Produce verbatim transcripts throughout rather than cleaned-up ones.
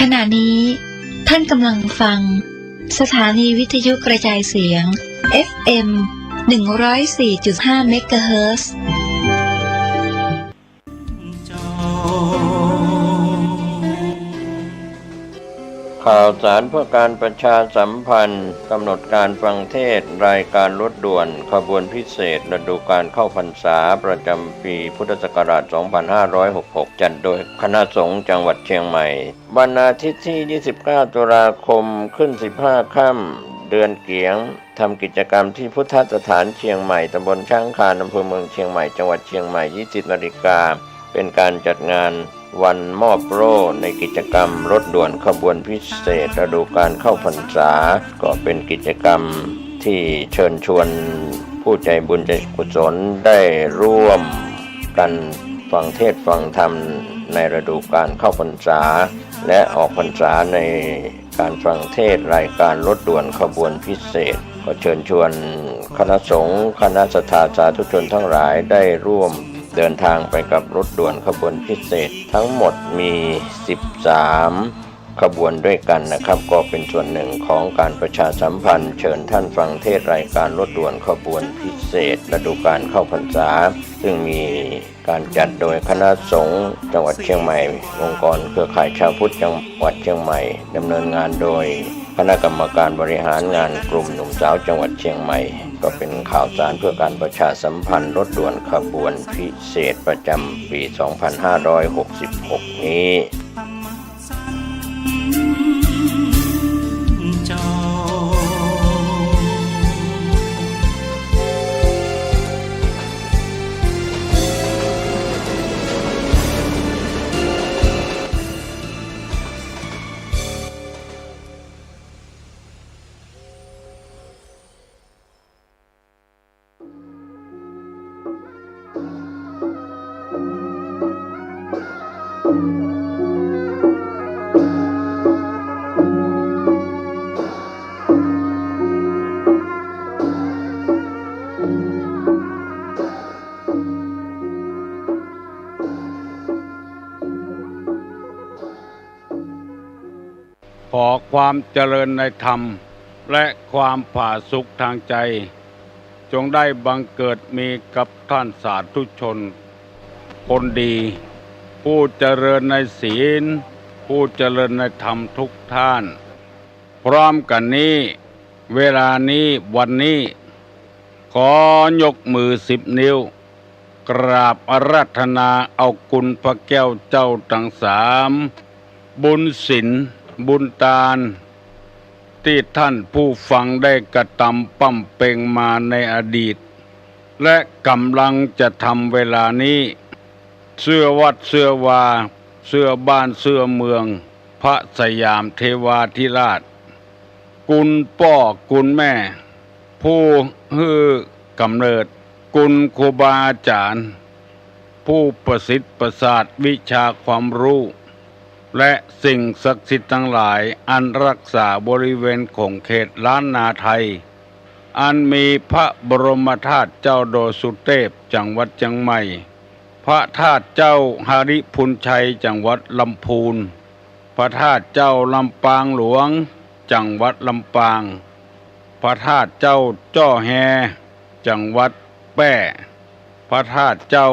ขณะนี้ท่านกำลังฟังสถานีวิทยุกระจายเสียง เอฟเอ็ม หนึ่งร้อยสี่จุดห้า เมกะเฮิรตซ์ ข่าวสารเพื่อการประชาสัมพันธ์ กำหนดการฟังเทศน์รายการรถด่วนขบวนพิเศษฤดูกาลเข้าพรรษาประจำปีพุทธศักราช สองพันห้าร้อยหกสิบหก จัดโดยคณะสงฆ์จังหวัดเชียงใหม่ วันอาทิตย์ที่ ยี่สิบเก้า ตุลาคม ขึ้น สิบห้า ค่ำ เดือนเกี๋ยง ทำกิจกรรมที่พุทธสถานเชียงใหม่ ตำบลช้างคาน อำเภอเมืองเชียงใหม่ จังหวัดเชียงใหม่ ยี่สิบนาฬิกา เป็นการจัดงานวันมอบโล่ในกิจกรรมรถด่วนขบวนพิเศษฤดูกาลเข้าพรรษา ก็เป็นกิจกรรมที่เชิญชวนผู้ใจบุญใจกุศลได้ร่วมกันฟังเทศน์ฟังธรรมในฤดูกาลเข้าพรรษา และออกพรรษาใน การฟังเทศน์รายการรถด่วนขบวนพิเศษ ก็เชิญชวนคณะสงฆ์ คณะศรัทธาสาธุชนทั้งหลายได้ร่วมเดินทางไปกับรถด่วนขบวนพิเศษ ทั้งหมดมี สิบสาม ขบวนด้วยกันนะครับ ก็เป็นส่วนหนึ่งของการประชาสัมพันธ์เชิญท่านฟังเทศน์รายการรถด่วนขบวนพิเศษฤดูกาลเข้าพรรษา ซึ่งมี การจัดโดยคณะสงฆ์จังหวัดเชียงใหม่ องค์กรเครือข่ายชาวพุทธจังหวัดเชียงใหม่ ดำเนินงานโดยคณะกรรมการบริหารงานกลุ่มหนุ่มสาวจังหวัดเชียงใหม่ ก็เป็นข่าวสารเพื่อการประชาสัมพันธ์รถด่วนขบวนพิเศษประจำปี สองพันห้าร้อยหกสิบหก นี้ ขอความเจริญในธรรม และความผาสุกทางใจ จงได้บังเกิดมีกับท่านสาธุชนคนดี ผู้เจริญในศีล ผู้เจริญในธรรมทุกท่าน พร้อมกั๋นนี้ เวลานี้ วันนี้ ขอยกมือสิบนิ้ว กราบอาราธนาเอาคุณพระแก้วเจ้าตังสาม บุญศีล บุญตาน ตี้ท่านผู้ฟังได้กระตำบำเพ็งมาในอดีต และก่ำลังจะทำเวลานี้ เสื้อวัดเสื้อวา เสื้อบ้านเสื้อเมือง พระสยามเทวาธิราช คุณป้อคุณแม่ ผู้หื้อกำเนิด คุณครูบาอาจ๋ารย์ ผู้ประสิทธิ์ประสาทวิชาความรู้ และสิ่งศักดิ์สิทธิ์ทั้งหลาย อันรักษาบริเวณขงเขตล้านนาไทย อันมีพระบรมธาตุเจ้าดอยสุเทพ จังหวัดเชียงใหม่ พระธาตุเจ้าหริภุญชัย จังหวัดลำพูน พระธาตุเจ้าลำปางหลวง จังหวัดลำปาง พระธาตุเจ้าจ้อแฮ จังหวัดแป้ พระธาตุเจ้า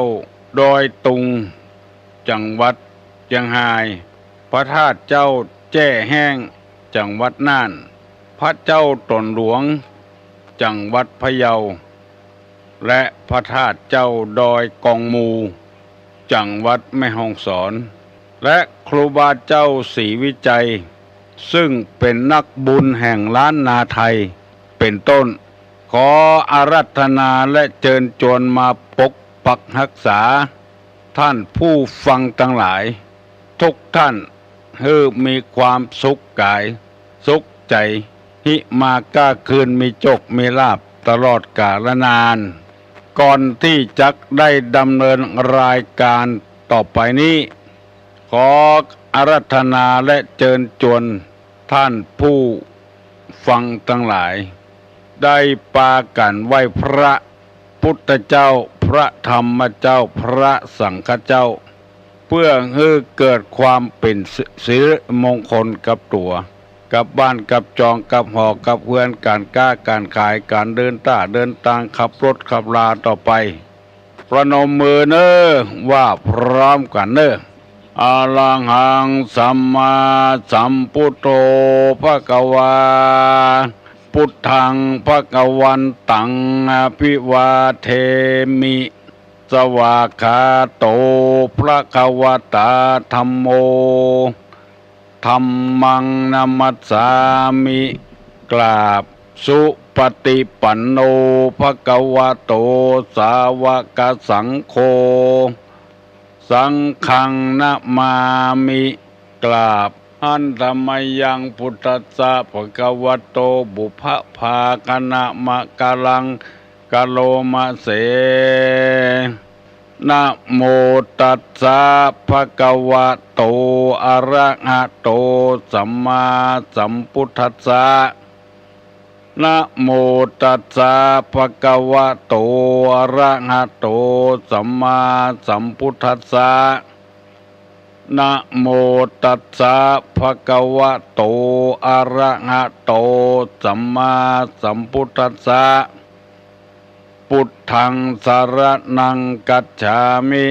ดอยตุง จังหวัดเจียงฮาย พระธาตุเจ้าแจ้แฮ้ง จังหวัดน่าน พระเจ้าตนหลวง จังหวัดพะเยา และพระธาตุเจ้าดอยกองมู จังหวัดแม่ฮ่องสอน และครูบาเจ้าศรีวิชัย ซึ่งเป็นนักบุญแห่งล้านนาไทย เป็นต้น ขออาราธนาและเจิญจวนมาปกปักฮักษา ท่านผู้ฟังตังหลาย ทุกท่าน หื้อมีความสุขก๋าย สุขใจ๋ ฮิมาก้าคืนมีโจคมีลาภตลอดกาลนาน ก่อนตี้จักได้ดำเนินรายการต่อไปนี้ ขออาราธนาและเจิญจวนท่านผู้ฟังตังหลาย ได้ปากั๋นไหว้พระ พุทธเจ้า พระธรรมเจ้า พระสังฆเจ้า ปื้อหื้อเกิดความเป๋นสิริมงคลกับตั๋ว กับบ้าน กับจอง กับหอ กับเฮือน ก๋านก๊า ก๋านขาย ก๋านเดินต้าเดินตาง ขับรถขับราต่อไป ประนมมือเน่อ ว่าพร้อมกั๋นเน่อ อะระหัง สัมมาสัมพุทโธ ภะคะวา พุทธัง ภะคะวันตัง อะภิวาเทมิ สวากขาโต ภะคะวะตา ธัมโม ธัมมัง นะมัสสามิ กราบ สุปะติปันโน ภะคะวะโต สาวะกะสังโฆ สังฆัง นะมามิ กราบ หันธะมะยัง พุทธัสสะ ภะคะวะโต ปุพพะภาคะนะมะกะลัง กะโรมะเส นะโมตัสสะ ภะคะวะโต อะระหะโต สัมมาสัมพุทธัสสะ นะโมตัสสะ ภะคะวะโต อะระหะโต สัมมาสัมพุทธัสสะ นะโมตัสสะ ภะคะวะโต อะระหะโต สัมมาสัมพุทธัสสะ พุทธัง สะระณัง คัจฉามิ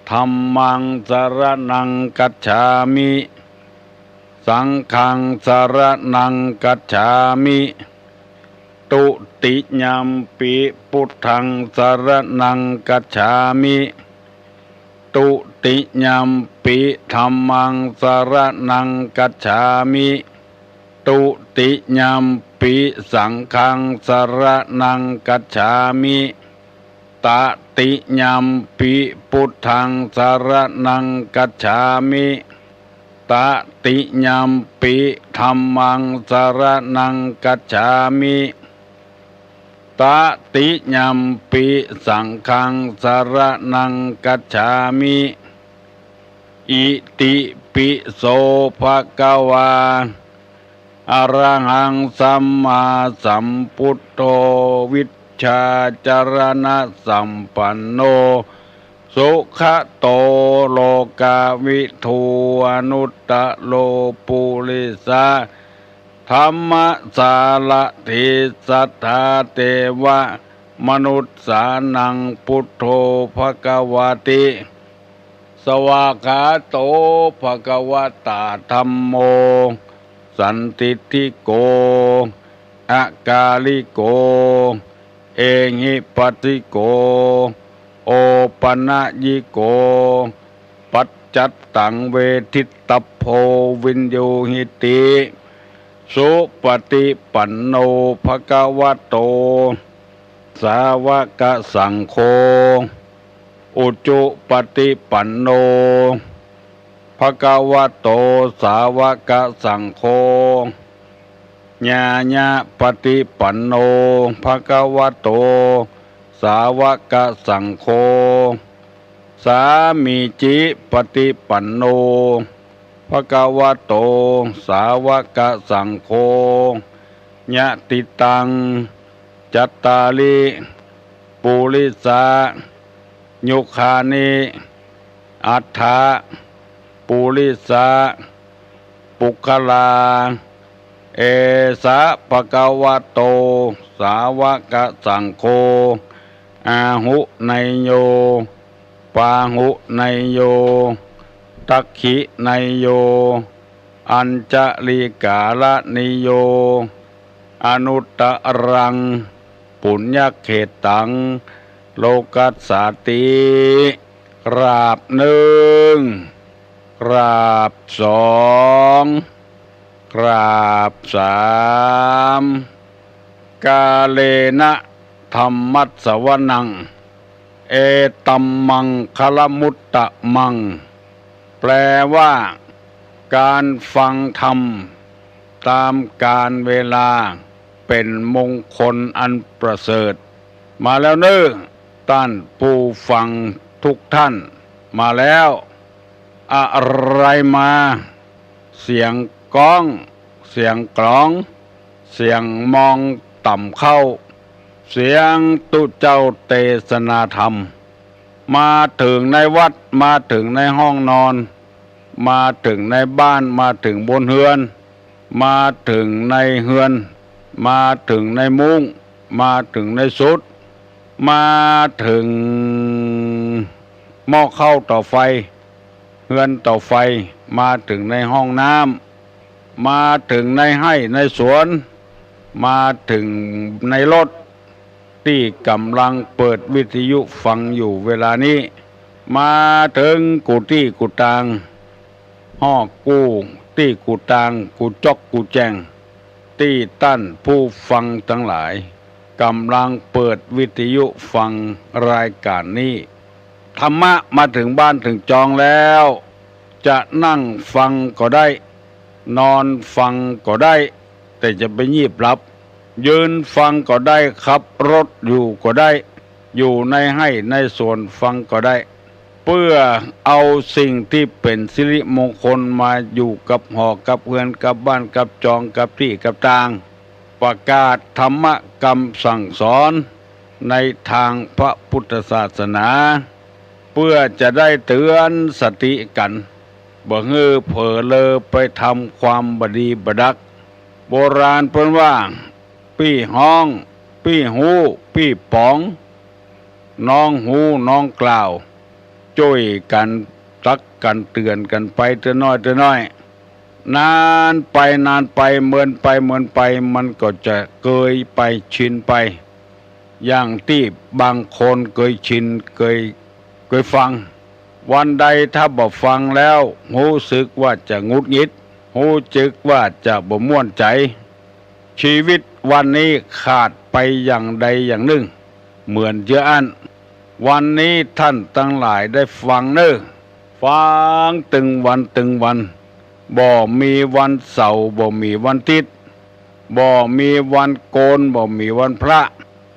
ธัมมัง สะระณัง คัจฉามิ สังฆัง สะระณัง คัจฉามิ ทุติยัมปิ พุทธัง สะระณัง คัจฉามิ ทุติยัมปิ ธัมมัง สะระณัง คัจฉามิ ทุติยัมปิ สังฆัง สะระณัง คัจฉามิ ตติยัมปิ พุทธัง สะระณัง คัจฉามิ ตติยัมปิ ธัมมัง สะระณัง คัจฉามิ ตติยัมปิ สังฆัง สะระณัง คัจฉามิ อิติปิโส ภะคะวา อะระหัง สัมมาสัมพุทโธ วิชชาจะรณะสัมปันโน สุขะโต โลกะวิทู อนุตตะโร ปุริสะธัมมะสารถี สัทธาเทวะมนุสสานัง พุทโธ ภะคะวาติ สวากขาโต ภะคะวะตา ธัมโม สันทิฏฐิโก อะกาลิโก เอหิปัสสิโก โอปะนะยิโก ปัจจัตตัง เวทิตตัพโพ วินยูหิติ สุปะติปันโน ภะคะวะโต สาวะกะสังโฆ อุจุปะติปันโน ภะคะวะโต สาวะกะสังโฆ ญาญะปะติปันโน ภะคะวะโต สาวะกะสังโฆ สามีจิปะติปันโน ภะคะวะโต สาวะกะสังโฆ ยะติตัง จัตตาริ ปุริสะ ยุคคานิ อัตถะ ปุริสะ ปุคคลา เอสะ ภะคะวะโต สาวะกะสังโฆ อาหุเนยโย ปาหุเนยโย ทักขิเนยโย อัญชะลีกาละนิโย อนุตตะรัง ปุญญะเขตตัง โลกัสสาติ กราบนึ่ง กราบสอง กราบสาม กาเลนะ ธัมมัสสวนัง เอตัมมังคะละมุตตะมัง แปลว่า การฟังธรรมตามกาลเวลาเป๋นมงคลอันประเสริฐ มาแล้วเน่อ ต้านผู้ฟังทุกท่าน มาแล้ว อะไรมา เสียงก๊อง เสียงกลอง เสียงมองต่ำเข้า เสียงตุ๊เจ้าเตสนาธรรม มาเถิงในวัด มาเถิงในห้องนอน มาเถิงในบ้าน มาเถิงบนเฮือน มาเถิงในเฮือน มาเถิงในมุ้ง มาเถิงในสุด มาเถิงหม้อข้าวเต๋าไฟ เฮือนเต๋าไฟ มาเถิงในห้องน้ำ มาเถิงในไฮ่ในสวน มาเถิงในรถ ตี้ก่ำลังเปิดวิทยุฟังอยู่เวลานี้ มาเถิงกู้ตี้กู้ตาง ฮอกกู้ตี้กู้ตาง กู้จ๊อกกู้แจง ตี้ต้านผู้ฟังตังหลาย ก่ำลังเปิดวิทยุฟังรายก๋านนี้ ธรรมะมาเถิงบ้านเถิงจองแล้ว จะนั่งฟังก็ได้ นอนฟังก็ได้ แต่จะไปยีบหลับ ยืนฟังก็ได้ ขับรถอยู่ก็ได้ อยู่ในไฮ่ในสวนฟังก็ได้ เปื้อเอาสิ่งตี้เป๋นสิริมงคลมาอยู่กับหอกับเฮือนกับบ้านกับจองกับตี้กับตาง ประกาศธรรมะกำสั่งสอนในตางพระปุทธศาสนา เปื้อจะได้เตื๋อนสติกั๋น บ่หื้อเผลอเลอไปทำความบ่ดีบ่ดัก โบราณเปิ้นว่า ปี้ฮ้อง ปี้ฮู้ ปี้ป๋อง น้องฮู้น้องกล่าว จ้วยกั๋นตักกั๋นเตื๋อนกั๋นไปเตื้อน้อยเตื้อน้อย นานไปนานไป เมินไปเมินไป มันก็จะเกยไป ชินไป อย่างตี้บางคนเกยชิน เกย เกยฟัง วันใดถ้าบ่ฟังแล้ว ฮู้สึกว่าจะหงุดหงิด ฮู้สึกว่าจะบ่ม่วนใจ๋ ชีวิตวันนี้ขาดไปอย่างใดอย่างนึ่ง เหมือนเจื้ออั้น วันนี้ต้านตังหลายได้ฟังเน่อ ฟังตึงวันตึงวัน บ่มีวันเสาร์ บ่มีวันอาทิตย์ บ่มีวันโกน บ่มีวันพระ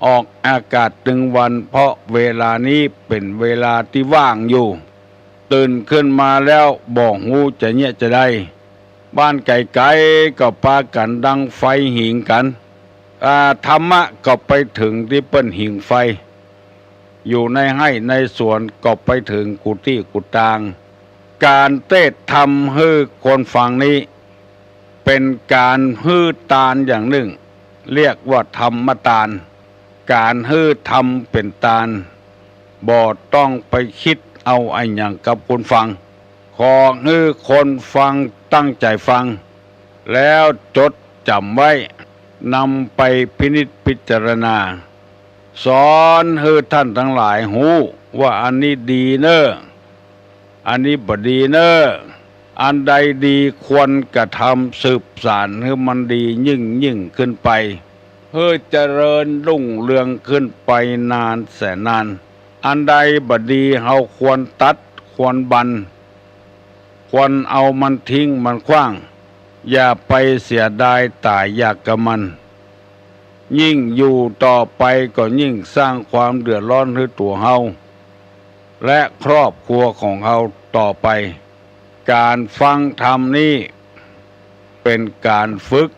ออกอากาศตึงวัน เพราะเวลานี้เป๋นเวลาตี้ว่างอยู่ ตื่นขึ้นมาแล้วบ่ฮู้จะเยียะจะใด บ้านไก๋ๆ ก็ปากั๋นดังไฟหิงกั๋น อ่า ธรรมะก็ไปเถิงตี้เปิ้นหิงไฟ อยู่ในไฮ่ในสวนก็ไปเถิงกู้ตี้กู้ตาง ก๋านเตศน์ธรรมหื้อคนฟังนี้ เป๋นก๋านหื้อตานอย่างนึ่ง เรียกว่าธรรมตาน ก๋านหื้อธรรมเป๋นตาน บ่ต้องไปกึ๊ดเอาอะหยังกับคนฟัง ขอหื้อคนฟังตั้งใจ๋ฟัง แล้วจดจ๋ำไว้ นำไปพินิจพิจารณา สอนหื้อต้านตังหลายฮู้ว่าอันนี้ดีเน่อ อันนี้บ่ดีเน่อ อันใดดีควรกระทำสืบสานหื้อมันดียิ่งๆ ขึ้นไป หื้อเจริญรุ่งเรืองขึ้นไปนานแสนนาน อันใดบ่ดีเฮาควรตัด ควรบั่น ควรเอามันทิ้งมันขว้าง อย่าไปเสียดายต๋ายอยากกับมัน ยิ่งอยู่ต่อไปก็ยิ่งสร้างความเดือดร้อนหื้อตั๋วเฮา และครอบครัวของเฮาต่อไป ก๋านฟังธรรมนี้เป๋นก๋านฝึก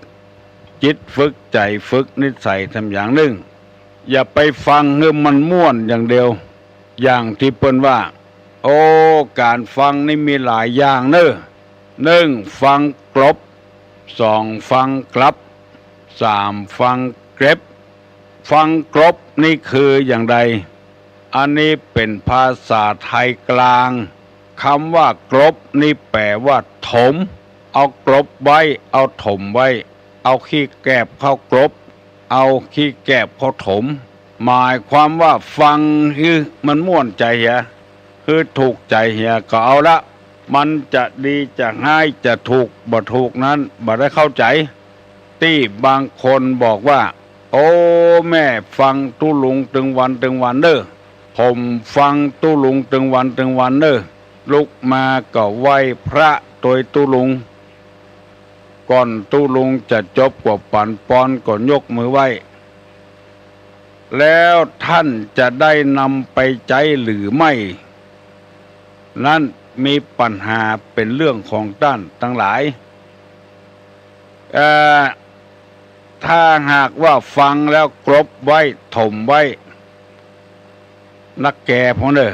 จิตฝึกใจ๋ ฝึกนิสัยธรรมอย่างนึ่ง อย่าไปฟังหื้อมันม่วนอย่างเดียว อย่างตี้เปิ้นว่า โอ้ ก๋านฟังนี้มีหลายอย่างเน่อ หนึ่ง ฟังกลบ สอง ฟังกลับ สาม ฟังเก็บ ฟังกลบนี้คืออย่างใด อันนี้เป๋นภาษาไทยกลาง กำว่ากลบนี้แป๋ว่าถม เอากลบไว้ เอาถมไว้ เอาขี้แกบเข้ากลบ เอาขี้แกบเข้าถม หมายความว่าฟังหื้อมันม่วนใจ๋เหีย หื้อถูกใจ๋เหียก็เอาละ มันจะดีจะฮ้าย จะถูกบ่ถูกนั้นบ่ได้เข้าใจ๋ ตี้บางคนบอกว่า โอ้ แม่ฟังตุ๊ลุงตึงวันตึงวันเน่อ ผมฟังตุ๊ลุงตึงวันตึงวันเน่อ ลุกมาก็ไหว้พระตวยตุ๊ลุง ก่อนตุ๊ลุงจะจบกว่าปั๋นปอนก็ยกมือไหว้ แล้วต้านจะได้นำไปใจ๊หรือไม่ นั้นมีปัญหาเป๋นเรื่องของต้านตังหลาย เอ่อ ถ้าหากว่าฟังแล้วกลบไว้ ถมไว้ นักแก่พ่องเน่อ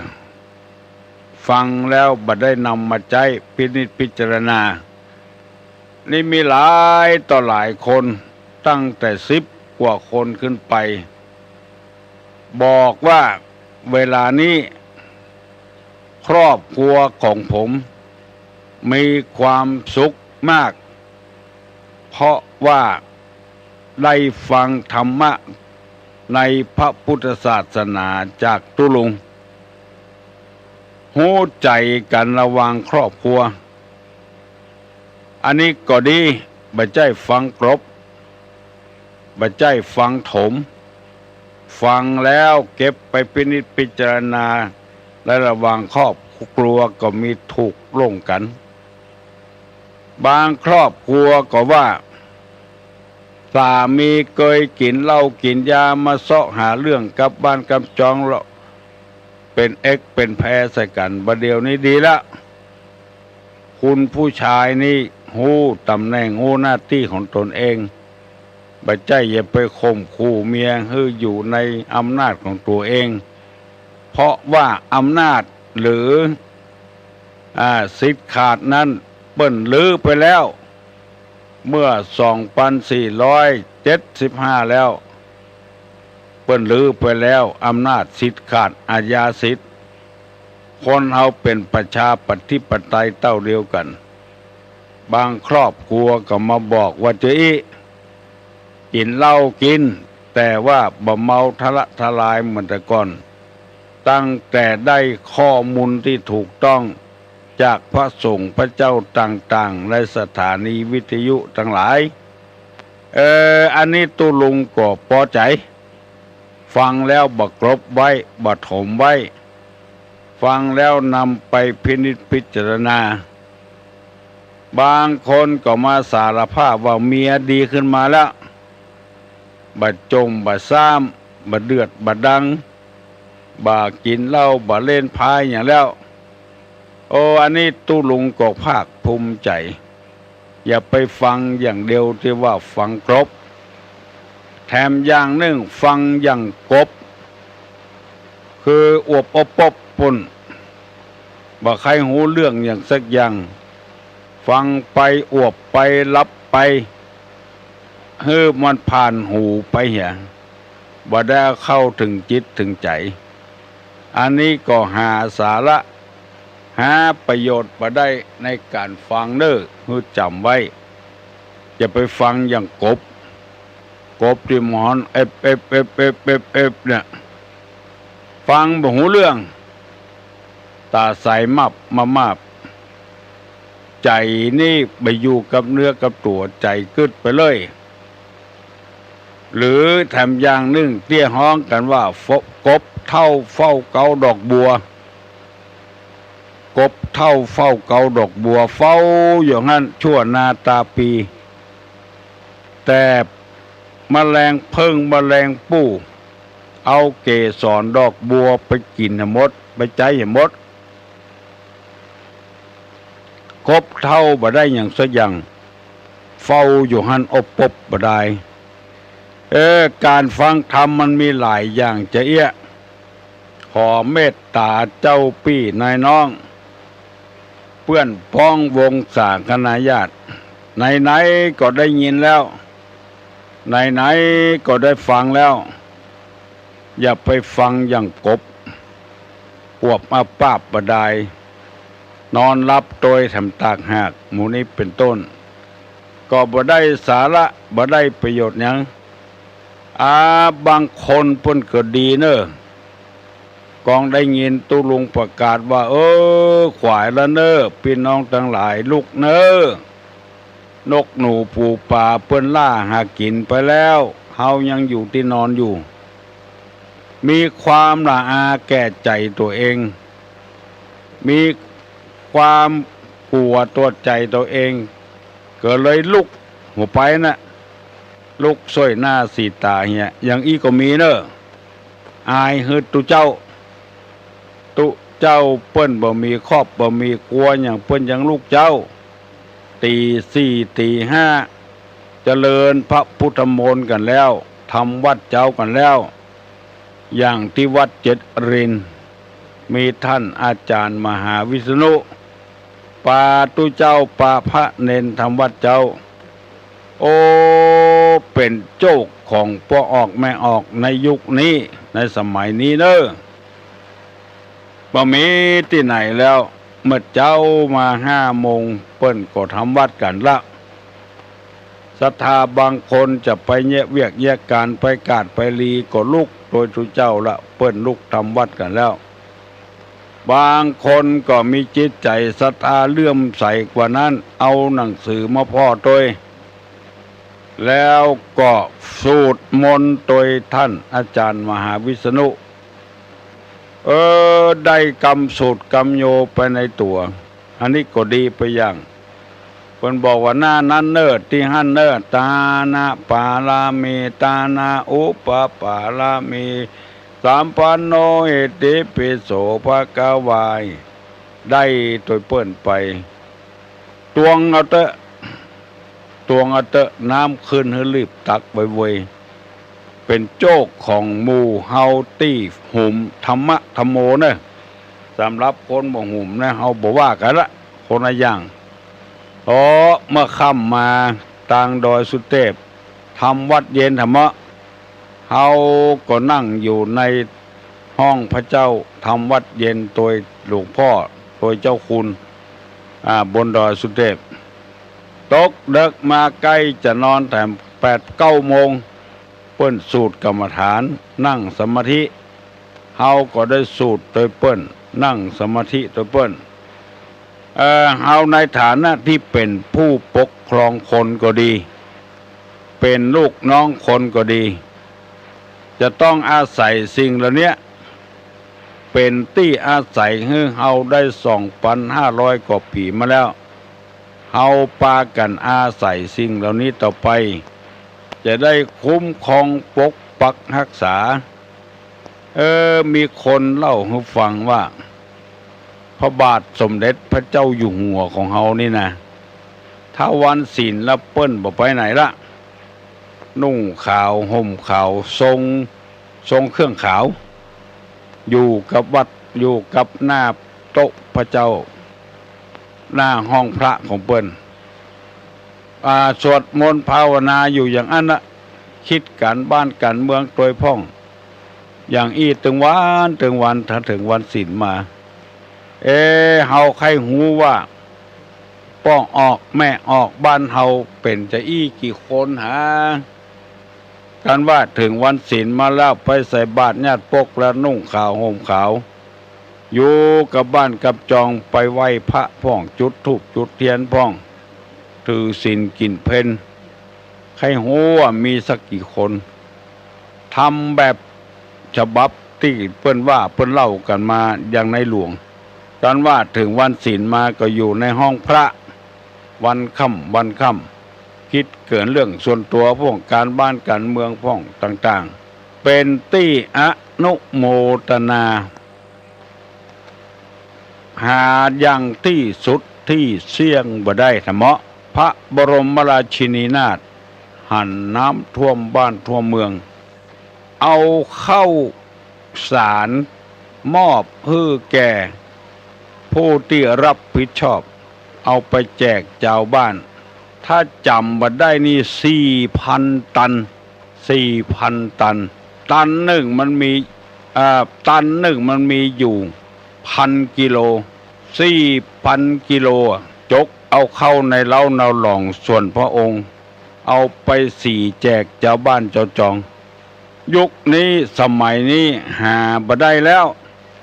ฟังแล้วบ่ได้นำมาใจ๊พินิจพิจารณา นี่มีหลายต่อหลายคน ตั้งแต่สิบกว่าคนขึ้นไป บอกว่าเวลานี้ครอบครัวของผมมีความสุขมาก เพราะว่าได้ฟังธรรมะในพระพุทธศาสนาจากตุ๊ลุง ฮู้ใจ๋กั๋นระหว่างครอบครัว อันนี้ก็ดี บ่ใจ้ฟังกลบ บ่ใจ้ฟังถม ฟังแล้วเก็บไปพินิจพิจารณา และระหว่างครอบครัวก็มีถูกลงกั๋น บางครอบครัวก็ว่า สามีเกยกิ๋นเหล้ากิ๋นยามาเซาะหาเรื่องกับบ้านกับจอง เป๋นเอ็กเป๋นแพรใส่กั๋น บ่าเดี่ยวนี้ดีละ คุณผู้ชายนี่ฮู้ต๋ำแหน่งฮู้หน้าตี้ของตนเอง บ่ใจ้อย่าไปข่มขู่เมียหื้ออยู่ในอำนาจของตั๋วเอง เพราะว่าอำนาจหรือ อ่า สิทธิ์ขาดนั้นเปิ้นรื้อไปแล้ว เมื่อสองปันสี่ร้อยเจ็ดสิบห้าแล้ว เปิ้นรื้อไปแล้ว อำนาจสิทธิ์ขาดอาญาสิทธิ์ คนเฮาเป๋นประชาธิปไตยเต้าเดียวกั๋น บางครอบครัวก็มาบอกว่าจะอี้ กิ๋นเหล้ากิ๋น แต่ว่าบ่เมาทะละทะลายเหมือนแต่ก่อน ตั้งแต่ได้ข้อมูลตี้ถูกต้องจากพระสงฆ์พระเจ้าต่างๆ ในสถานีวิทยุตังหลาย เออ อันนี้ตุ๊ลุงก็ปอใจ๋ ฟังแล้วบ่กลบไว้ บ่ถมไว้ ฟังแล้วนำไปพินิจพิจารณา บางคนก็มาสารภาพว่าเมียดีขึ้นมาแล้ว บ่จ่มบ่ซ้ำ บ่เดือดบ่ดัง บ่กิ๋นเหล้า บ่เล่นไพ่อย่างแล้ว โอ้ อันนี้ตุ๊ลุงก็ภาคภูมิใจ๋ อย่าไปฟังอย่างเดียวตี้ว่าฟังกลบ แถมอย่างนึ่งฟังอย่างกบ คืออวบอบปบปุ้น บ่ใค่ฮู้เรื่องอย่างสักอย่าง ฟังไปอวบไปหลับไป หื้อมันผ่านหูไปเหีย บ่ได้เข้าเถิงจิตเถิงใจ๋ อันนี้ก็หาสาระ หาประโยชน์บ่ได้ในก๋านฟังเน่อ หื้อจ๋ำไว้ อย่าไปฟังอย่างกบ กบตี้มันฮ้องเอ็บเอ็บเอ็บเอ็บเอ็บเอ็บเนี่ย ฟังบ่ฮู้เรื่อง ต๋าใสมับมามับ ใจ๋นี่ไปอยู่กับเนื้อกับตั๋ว ใจ๋กึ๊ดไปเลย หรือแถมอย่างนึ่งตี้ฮ้องกั๋นว่า ฟ- กบเฒ่าเฝ้าเกาดอกบัว กบเฒ่าเฝ้าเกาดอกบัว เฝ้าอยู่หั้นชั่วนาตาปี แต่แมลงเผิ้งแมลงปู้ เอาเกสรดอกบัวไปกิ๋นหื้อหมด ไปใจ๊หื้อหมด กบเฒ่าบ่ได้หยังสักอย่าง เฝ้าอยู่หั้นอบปบบ่ได้ เออ ก๋านฟังธรรมมันมีหลายอย่างจะเอี้ย ขอเมตต๋าเจ้าปี้นายน้อง เปื้อนพ้องวงศาคณาญาติ ไหนๆ ก็ได้ยินแล้ว ไหนๆ ก็ได้ฟังแล้ว อย่าไปฟังอย่างกบ อวบอับปาบบ่ดาย นอนหลับโตยแถมตากหาก หมู่นี้เป๋นต้น ก็บ่ได้สาระ บ่ได้ประโยชน์หยัง อา บางคนเปิ้นก็ดีเน่อ กองได้ยินตุ๊ลุงประกาศว่า เออ ขวายละเน่อ ปี้น้องตังหลาย ลุกเน่อ นกหนูปูป๋าเปิ้นล่าหากิ๋นไปแล้ว เฮายังอยู่ตี้นอนอยู่ มีความละอาแก่ใจ๋ตั๋วเอง มีความกั๋วตั๋วใจ๋ตั๋วเอง ก็เลยลุกหัวไปน่ะ ลุกซ่อยหน้าสีต๋าเหีย อย่างอี้ก็มีเน่อ อายหื้อตุ๊เจ้า ตุ๊เจ้าเปิ้นบ่มีครอบบ่มีครัวหยัง เปิ้นยังลุกเจ๊า ตี๋สี่ตี๋ห้า เจริญพระพุทธมนต์กั๋นแล้ว ทำวัตรเจ๊ากั๋นแล้ว อย่างตี้วัดเจ็ดรินทร์ มีต้านอาจ๋ารย์มหาวิษณุ ปาตุ๊เจ้า ปาพระเณรทำวัตรเจ้า โอ้ เป๋นโจ๊กของป้อออกแม่ออกในยุคนี้ ในสมัยนี้เน่อ บ่มีตี้ไหนแล้ว เมื่อเจ๊ามาห้าโมง เปิ้นก็ทำวัตรกั๋นละ ศรัทธาบางคนจะไปเยียะเวียกเยียะก๋าน ไปกาดไปลีก็ลุกโตยตุ๊เจ้าละ เปิ้นลุกทำวัตรกั๋นแล้ว บางคนก็มีจิตใจ๋ศรัทธาเลื่อมใสกว่านั้น เอาหนังสือมาพ่อโตย แล้วก็สูตรมนต์โตยต้านอาจ๋ารย์มหาวิษณุ เออ ได้กำสูตรกำโยไปในตั๋ว อันนี้ก็ดีไปอย่าง เปิ้นบอกว่าหน้านั้นเน่อ ตี้หั้นเน่อ ตานะปารามี ตานะอุปปารามี สัมปันโน อิติปิโส ภะคะวา ได้โตยเปิ้นไป ตวงเอาเต๊อะ ตวงเอาเต๊อะ น้ำขึ้นหื้อรีบตักไวๆ เป๋นโจ๊กของหมู่เฮาตี้หุมธรรมะธัมโมเน่อ สำหรับคนบ่หุมนะ เฮาบ่ว่ากั๋นละ คนละอย่าง เพราะเมื่อค่ำมาตางดอยสุเตพ ทำวัตรเย็นถะเมาะ เฮาก็นั่งอยู่ในห้องพระเจ้า ทำวัตรเย็นโตยหลวงป้อ โตยเจ้าคุณ อ่า บนดอยสุเตพ ตกเดิ็กมาใก้จะนอนแถมแปดเก้าโมง เปิ้นสูตรกรรมฐาน นั่งสมาธิ เฮาก็ได้สูตรโตยเปิ้น นั่งสมาธิโตยเปิ้น เอ่อ เฮาในฐานะตี้เป๋นผู้ปกครองคนก็ดี เป๋นลูกน้องคนก็ดี จะต้องอาศัยสิ่งเหล่าเนี้ย เป๋นตี้อาศัยหื้อเฮาได้สองปันห้าร้อยกว่าปี๋มาแล้ว เฮาปากั๋นอาศัยสิ่งเหล่านี้ต่อไป จะได้คุ้มครองปกปักฮักษา เออ มีคนเล่าหื้อฟังว่า พระบาทสมเด็จพระเจ้าอยู่หัวของเฮานี่นะ ถ้าวันศีลแล้วเปิ้นบ่ไปไหนละ นุ่งขาวห่มขาว ทรง ทรงเครื่องขาว อยู่กับวัตร อยู่กับหน้าโต๊ะพระเจ้า หน้าห้องพระของเปิ้น อ่า สวดมนต์ภาวนาอยู่อย่างอั้นนะ กึ๊ดก๋านบ้านก๋านเมืองโตยพ่อง อย่างอี้ตึงวันตึงวัน ถ้าเถิงวันศีลมา เอ๊ะ เฮาใค่ฮู้ว่า ป้อออกแม่ออกบ้านเฮาเป๋นจาอี้กี่คนหา กันว่าเถิงวันศีลมาแล้ว ไปใส่บาตรญาติปกแล้ว นุ่งขาวห่มขาว อยู่กับบ้านกับจอง ไปไหว้พระพ่อง จุดธูปจุดเตียนพ่อง ถือศีลกิ๋นเพล ใค่ฮู้ว่ามีสักกี่คน ทำแบบฉบับตี้เปิ้นว่าเปิ้นเล่ากั๋นมาอย่างในหลวง กันว่าเถิงวันศีลมาก็อยู่ในห้องพระ วันค่ำวันค่ำ กึ๊ดเกินเรื่องส่วนตั๋วพ่อง ก๋านบ้านก๋านเมืองพ่องต่างๆ เป๋นตี้อนุโมทนา หาอย่างตี้สุดตี้เสี้ยงบ่ได้ถะเมาะ พระบรมราชินีนาถหันน้ำท่วมบ้านท่วมเมือง เอาข้าวสารมอบหื้อแก่ผู้ตี้รับผิดชอบ เอาไปแจกจาวบ้าน ถ้าจ๋ำบ่ได้นี่ สี่พันตัน สี่พันตัน ตันนึ่งมันมี อ่า ตันนึ่งมันมีอยู่พันกิโล สี่พันกิโลอะ จกเอาเข้าในเล้าเนาหลองส่วนพระองค์ เอาไปสีแจกจาวบ้านจาวจอง ยุคนี้สมัยนี้หาบ่ได้แล้ว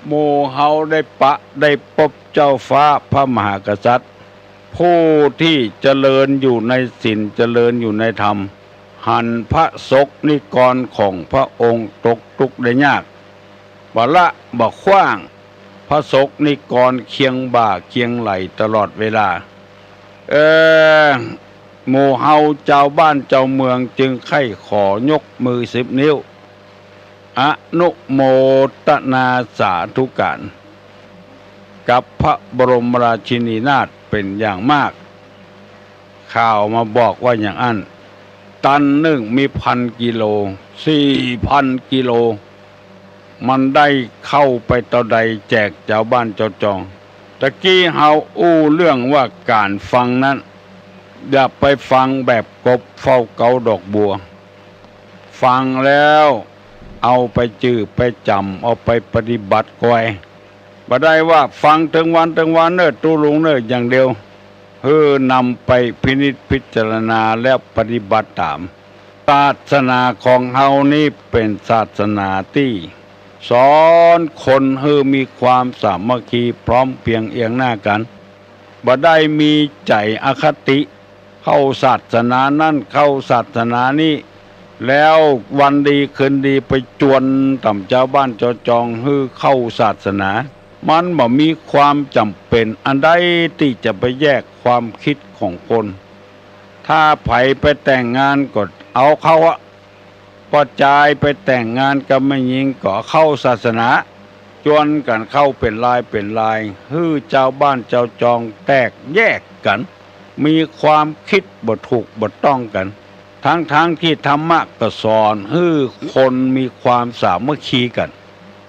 หมู่เฮาได้ปะได้ปบเจ้าฟ้าพระมหากษัตริย์ ผู้ตี้เจริญอยู่ในศีล เจริญอยู่ในธรรม หันพระสกนิกรของพระองค์ตกตุ๊กข์ได้ยาก บ่ละบ่ขว้าง พระสกนิกรเคียงบ่าเคียงไหล่ตลอดเวลา เออ หมู่เฮาจาวบ้านจาวเมืองจึงใค่ขอยกมือสิบนิ้ว อนุโมทนาสาธุก๋าน กับพระบรมราชินีนาถเป๋นอย่างมาก ข่าวมาบอกว่าอย่างอั้น ตันนึ่งมีพันกิโล สี่พันกิโล มันได้เข้าไปเต้าใดแจกจาวบ้านจาวจอง ตะกี้เฮาอู้เรื่องว่าก๋านฟังนั้น อย่าไปฟังแบบกบเฝ้าเก๊าดอกบัว ฟังแล้วเอาไปจื้อไปจ๋ำ เอาไปปฏิบัติกวย บ่ได้ว่าฟังตึงวันตึงวันเน่อตุ๊ลุงเน่ออย่างเดียว หื้อนำไปพินิจพิจารณาแล้วปฏิบัติต๋าม ศาสนาของเฮานี้เป๋นศาสนาตี้สอนคนหื้อมีความสามัคคีพร้อมเพียงเอียงหน้ากั๋น บ่ได้มีใจ๋อคติ เข้าศาสนานั้นเข้าศาสนานี้ แล้ววันดีคืนดีไปจวนต๋ามจาวบ้านจาวจองหื้อเข้าศาสนา มันบ่มีความจ๋ำเป๋นอันใดตี้จะไปแยกความกึ๊ดของคน ถ้าใผไปแต่งงานก็เอาเข้าอะ ป้อจายไปแต่งงานกับแม่ญิงก็เข้าศาสนา จวนกั๋นเข้าเป๋นลายเป๋นลาย หื้อจาวบ้านจาวจองแตกแยกกั๋น มีความกึ๊ดบ่ถูกบ่ต้องกั๋น ตึงๆ ตี้ธรรมะก็สอนหื้อคนมีความสามัคคีกั๋น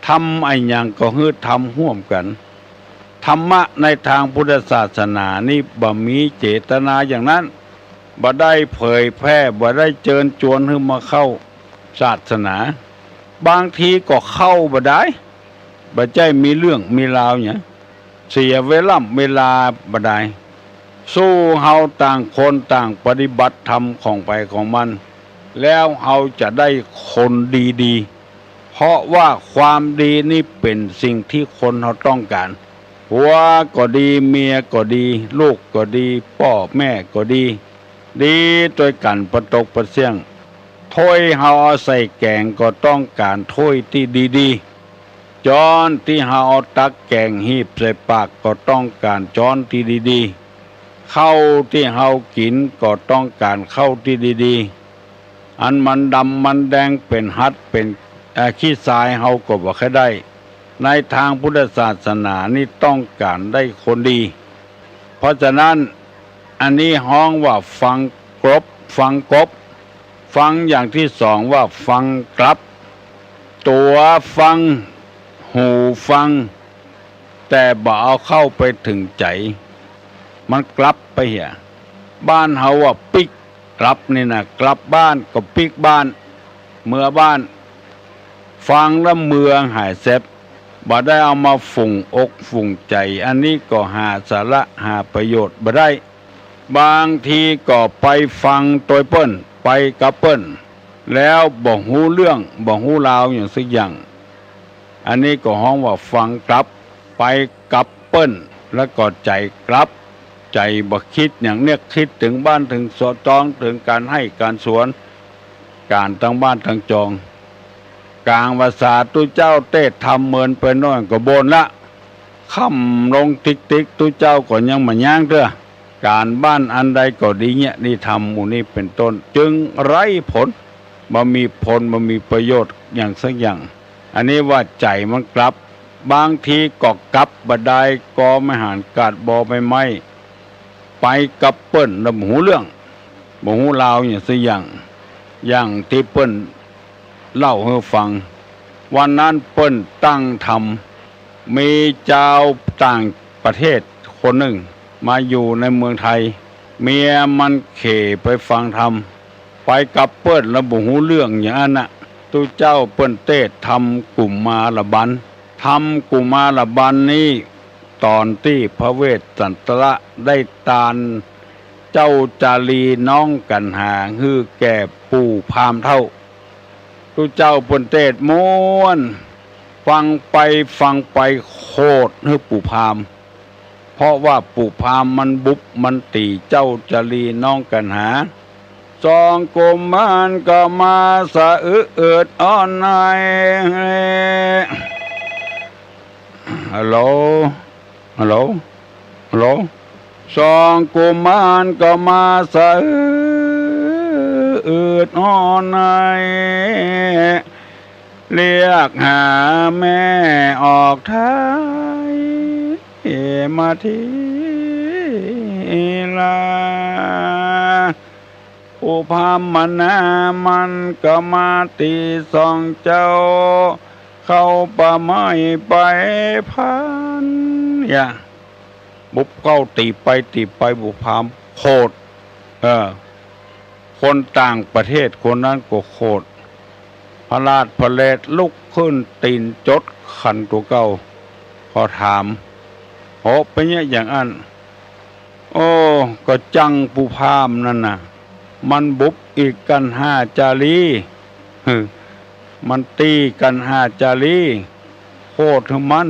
ทำอะหยังก็หื้อทำฮ่วมกั๋น ธรรมะในตางพุทธศาสนานี้บ่มีเจตนาอย่างนั้น บ่ได้เผยแพร่ บ่ได้เจิญจวนหื้อมาเข้าศาสนา บางทีก็เข้าบ่ได้ บ่ใจ้มีเรื่องมีราวหยัง เสียเวล่ำเวลาบ่ได้ สู้เฮาต่างคนต่างปฏิบัติธรรมของใผของมัน แล้วเฮาจะได้คนดีๆ เพราะว่าความดีนี้เป๋นสิ่งตี้คนเฮาต้องก๋าน ผัวก็ดี เมียก็ดี ลูกก็ดี ป้อแม่ก็ดี ดีตวยกั๋นปะตกปะเสี้ยง ถ้วยเฮาเอาใส่แก๋งก็ต้องก๋านถ้วยตี้ดีๆ จ๊อนตี้เฮาเอาตักแก๋งหีบใส่ปากก็ต้องก๋านจ๊อนตี้ดีๆ ข้าวตี้เฮากิ๋นก็ต้องก๋านข้าวตี้ดีๆ อันมันดำมันแดงเป๋นหัดเป๋น เอ่อ ขี้ทรายเฮาก็บ่ใค่ได้ ในตางพุทธศาสนานี้ต้องก๋านได้คนดี เพราะฉะนั้น อันนี้ฮ้องว่าฟังกบ ฟังกบ ฟังอย่างตี้สองว่าฟังกลับ ตั๋วฟัง หูฟัง แต่บ่เอาเข้าไปเถิงใจ๋ มันกลับไปเหีย บ้านเฮาว่าปิ๊กกลับนี่นะ กลับบ้านก็ปิ๊กบ้าน เมือบ้าน ฟังแล้วเมือหายแซบ บ่ได้เอามาฝูงอกฝูงใจ๋ อันนี้ก็หาสาระหาประโยชน์บ่ได้ บางทีก็ไปฟังตวยเปิ้น ไปกับเปิ้น แล้วบ่ฮู้เรื่อง บ่ฮู้ราวหยังสักอย่าง อันนี้ก็ฮ้องว่าฟังกลับ ไปกับเปิ้น แล้วก็ใจ๋กลับ ใจ๋บ่กึ๊ดหยัง เนียกกึ๊ดเถิงบ้านเถิงซอง เถิงก๋านไฮ่ก๋านสวน ก๋านตังบ้านตังจอง ก๋างวาสาตุ๊เจ้าเตศน์ธรรมเมินไปหน้อยก็บ่นละ ค่ำลงติ๊กๆ ตุ๊เจ้าก็ยังบ่ย้างเตื้อ ก๋านบ้านอันใดก็ดีเยียะ ดีธรรมหมู่นี้เป๋นต้น จึงไร้ผล บ่มีผล บ่มีประโยชน์หยังสักอย่าง อันนี้ว่าใจ๋มันกลับ บางทีก็กลับบ่ได้ กอไม้หาญกาดบอใบไม้ ไปกับเปิ้นแล้วบ่ฮู้เรื่อง บ่ฮู้ราวหยังสักอย่าง อย่างตี้เปิ้นเล่าหื้อฟัง วันนั้นเปิ้นตั้งธรรม มีจาวต่างประเทศคนนึ่งมาอยู่ในเมืองไทย เมียมันเข่ไปฟังธรรม ไปกับเปิ้นแล้วบ่ฮู้เรื่องอย่างอั้นนะ ตุ๊เจ้าเปิ้นเตศน์ธรรมกุมารบัณฑ์ ธรรมกุมารบัณฑ์นี้ ต๋อนตี้พระเวสสันตระได้ตานเจ้าจารีน้องกัณหาหื้อแก่ปู่พราหมณ์เฒ่า ตุ๊เจ้าเปิ้นเตศน์ม่วน ฟังไปฟังไปโขดหื้อปู่พราหมณ์ เพราะว่าปู่พราหมณ์มันบุบมันตี๋เจ้าจารีน้องกัณหา สองกุมารก็มาสะอื้นอืดอ้อนใน ฮัลโหล ฮัลโหล ฮัลโหล สองกุมารก็มาสะอื้นอืดอ้อนใน เรียกหาแม่ออกไทยมาทีลา ปู่พราหมณ์นามันก็มาตี๋สองเจ้า เข้าป่าไม้ไปพัน เนี่ย บุบเข้าตี๋ไปตี๋ไป บุพพราหมณ์โขด เออ คนต่างประเทศคนนั้นก็โขด พระราชพระเลดลุกขึ้น ตี๋นจดขันตั๋วเก่า ก็ถาม โอ้ เป๋นเยียะอย่างอั้น โอ้ ก็จั้งปู่พราหมณ์นั่นน่ะ มันบุบอี่กัณหาจารี มันตี๋กัณหาจารี โขดหื้อมัน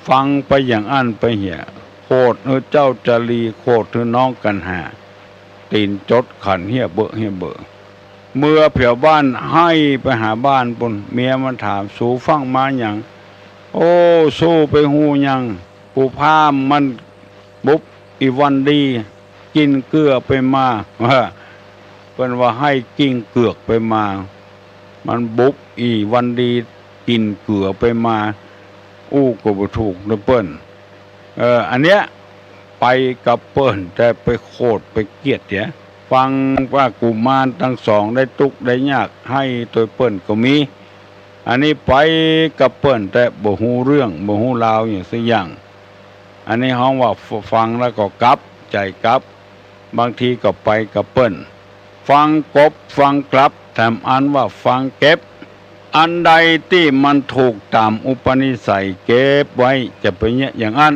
ฟังไปอย่างอั้นไปเหีย โขดหื้อเจ้าจารี โขดหื้อน้องกัณหา ตี๋นจดขันเหียเบอะเหียเบอะ เมื่อเผียบ้านไห้ไปหาบ้านปู้น เมียมันถาม สูฟั่งมาหยัง โอ้ สูไปฮู้หยัง ปู่พราหมณ์มันบุบอี่วันดี กิ๋นเกือไปมา เปิ้นว่าไห้กิ๋นเกือกไปมา มันบุบอี่วันดี กิ๋นเกือไปมา อู้ก็บ่ถูกเน่อเปิ้น เออ อันเนี้ย ไปกับเปิ้น แต่ไปโขดไปเกลียดเหีย ฟังว่ากุมารตังสองได้ตุ๊กข์ได้ยาก ไห้ตวยเปิ้นก็มี อันนี้ไปกับเปิ้น แต่บ่ฮู้เรื่อง บ่ฮู้ราวหยังสักอย่าง อันนี้ฮ้องว่า ฟ- ฟังแล้วก็กลับ ใจ๋กลับ บางทีก็ไปกับเปิ้น ฟังกบฟังกลับ แถมอันว่าฟังเก็บ อันใดตี้มันถูกต๋ามอุปนิสัยเก็บไว้ จะเป๋นเยียะอย่างอั้น